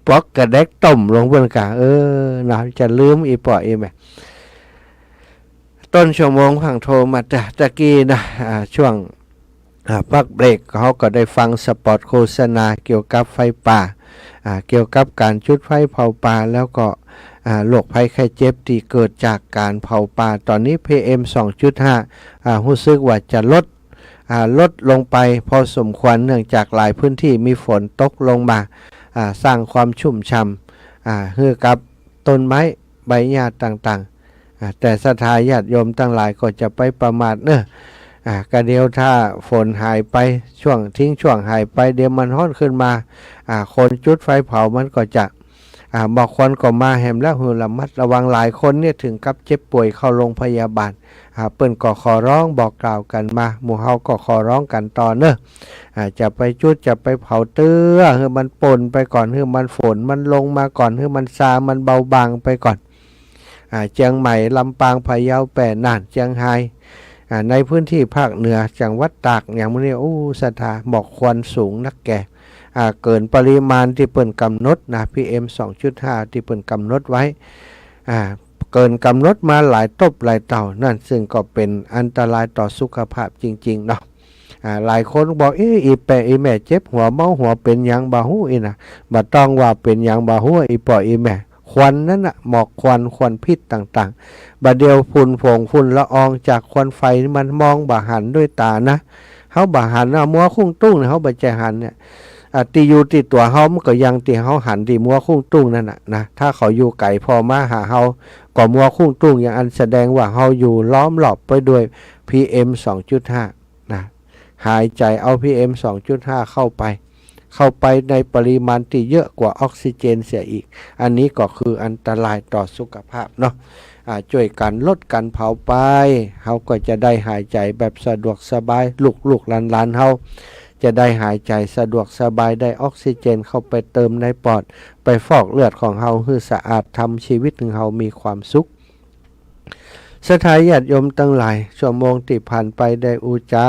ป๊อกกระแดกต้มลงเปิ้นก่ะ เออ นะ จะลืมอี่ป้ออี่แม่ ต้นชั่วโมงฟั่งโทรมาจ้ะ ตะกี้นะ อ่า ช่วง อ่า พักเบรก เฮาก็ได้ฟังสปอตโฆษณาเกี่ยวกับไฟป่า อ่า เกี่ยวกับก๋านจุดไฟเผาป่า แล้วก็ อ่า โรคภัยไข้เจ็บตี้เกิดจากก๋านเผาป่า ต๋อนนี้ พีเอ็ม สองจุดห้า อ่า ฮู้สึกว่าจะลด อ่า ลดลงไปพอสมควร เนื่องจากหลายพื้นตี้มีฝนตกลงมา อ่า สร้างความชุ่มฉ่ำ อ่า หื้อกับต้นไม้ใบหญ้าต่างๆ อ่า แต่ศรัทธาญาติโยมตังหลายก็จะไปประมาทเน่อ อ่า ก็เดี๋ยวถ้าฝนหายไป ช่วงทิ้งช่วงหายไป เดี๋ยวมันฮ้อนขึ้นมา อ่า คนจุดไฟเผามันก็จะ อ่า หมอกควันก็มาแหมแล้ว หื้อระมัดระวัง หลายคนเนี่ยถึงกับเจ็บป่วยเข้าโรงพยาบาล อ่า เปิ้นก็ขอร้องบอกกล่าวกั๋นมา หมู่เฮาก็ขอร้องกั๋นต่อเน่อ อ่า จะไปจุดจะไปเผาเตื้อ หื้อมันป่นไปก่อน หื้อมันฝนมันลงมาก่อน หื้อมันซามันเบาบางไปก่อน อ่า เจียงใหม่ ลำปาง พะเยา แป้ น่าน เจียงฮาย อ่า ในพื้นตี้ภาคเหนือ จังหวัดตาก อย่างหมู่นี้ อู้ ศรัทธา หมอกควันสูงนักแก่ อ่า เกินปริมาณตี้เปิ้นก๋ำหนดนะ พีเอ็ม สองจุดห้า ตี้เปิ้นก๋ำหนดไว้ อ่า เกินก๋ำหนดมาหลายตบหลายเต้า นั่นซึ่งก็เป๋นอันตรายต่อสุขภาพจริงๆ เนาะ อ่า หลายคนบอก เอ๊ะ อี่แป้อี่แม่เจ็บหัวเมาหัวเป๋นหยังบ่ฮู้อี้นะ บ่ต้องว่าเป๋นหยังบ่ฮู้ อี่ป้ออี่แม่ ควันนั่นน่ะ หมอกควัน ควันพิษต่างๆ บ่าเดี่ยวฝุ่นผงฝุ่นละอองจากควันไฟนี่มันมองบ่หันด้วยต๋านะ เฮาบ่หันนะ มัวคุ้งตุ้งเนี่ย เฮาบ่ใจ้หันเนี่ย อ่า ตี้อยู่ตี้ตั๋วเฮามันก็ยังตี้เฮาหันตี้มัวคุ้งตุ้งนั่นน่ะนะ ถ้าเขาอยู่ไก๋ผ่อมาหาเฮา ก็มัวคุ้งตุ้งอย่างอั้น แสดงว่าเฮาอยู่ล้อมรอบไปด้วย พีเอ็ม สองจุดห้า นะ หายใจ๋เอา พีเอ็ม สองจุดห้า เข้าไป เข้าไปในปริมาณตี้เยอะกว่าออกซิเจนเสียอีก อันนี้ก็คืออันตรายต่อสุขภาพเนาะ อ่า จ้วยกั๋นลดก๋านเผาไป เฮาก็จะได้หายใจ๋แบบสะดวกสบาย ลูกๆ หลานๆ เฮาจะได้หายใจ๋สะดวกสบาย ได้ออกซิเจนเข้าไปเติมในปอด ไปฟอกเลือดของเฮาหื้อสะอาด ทำชีวิตของเฮามีความสุข ศรัทธาญาติโยมตังหลาย ชั่วโมงตี้ผ่านไปได้อู้จ๋า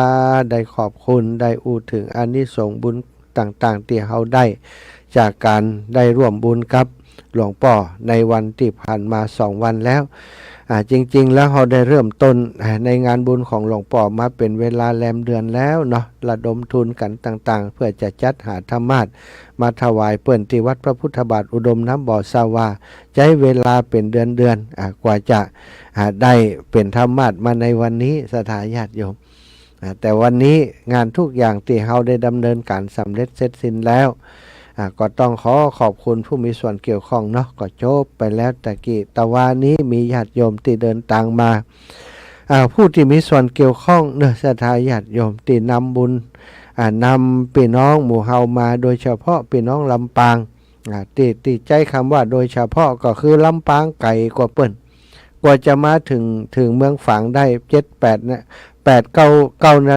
ได้ขอบคุณ ได้อู้เถิงอานิสงส์บุญต่างๆ ตี้เฮาได้ จากก๋านได้ร่วมบุญกับหลวงป้อในวันตี้ผ่านมาสองวันแล้ว อ่า จริงๆ แล้วเฮาได้เริ่มต้น อ่า ในงานบุญของหลวงป้อมาเป๋นเวลาแรมเดือนแล้วเนาะ ระดมทุนกั๋นต่างๆ เพื่อจะจัดหาธรรมาสน์มาถวายเปิ้นตี้วัดพระพุทธบาทอุดมน้ำบ่อสาวา ใจ๊เวลาเป๋นเดือนๆ อ่า กว่าจะ อ่า ได้เป๋นธรรมาสน์มาในวันนี้ ศรัทธาญาติโยม อ่า แต่วันนี้งานทุกอย่างตี้เฮาได้ดำเนินก๋านสำเร็จเสร็จสิ้นแล้ว อ่า ก็ต้องขอขอบคุณผู้มีส่วนเกี่ยวข้องเนาะ ก็จบไปแล้วตะกี้ ตะวานี้มีญาติโยมตี้เดินตางมา อ่า ผู้ตี้มีส่วนเกี่ยวข้องเนาะ ศรัทธาญาติโยมตี้นำบุญ อ่า นำปี้น้องหมู่เฮามา โดยเฉพาะปี้น้องลำปาง อ่า ตี้ ตี้ใจ๊กำว่าโดยเฉพาะก็คือลำปางไก๋กว่าเปิ้น กว่าจะมาเถิง เถิงเมืองฝางได้ เจ็ดแปด นะ แปดเก้า เก้านา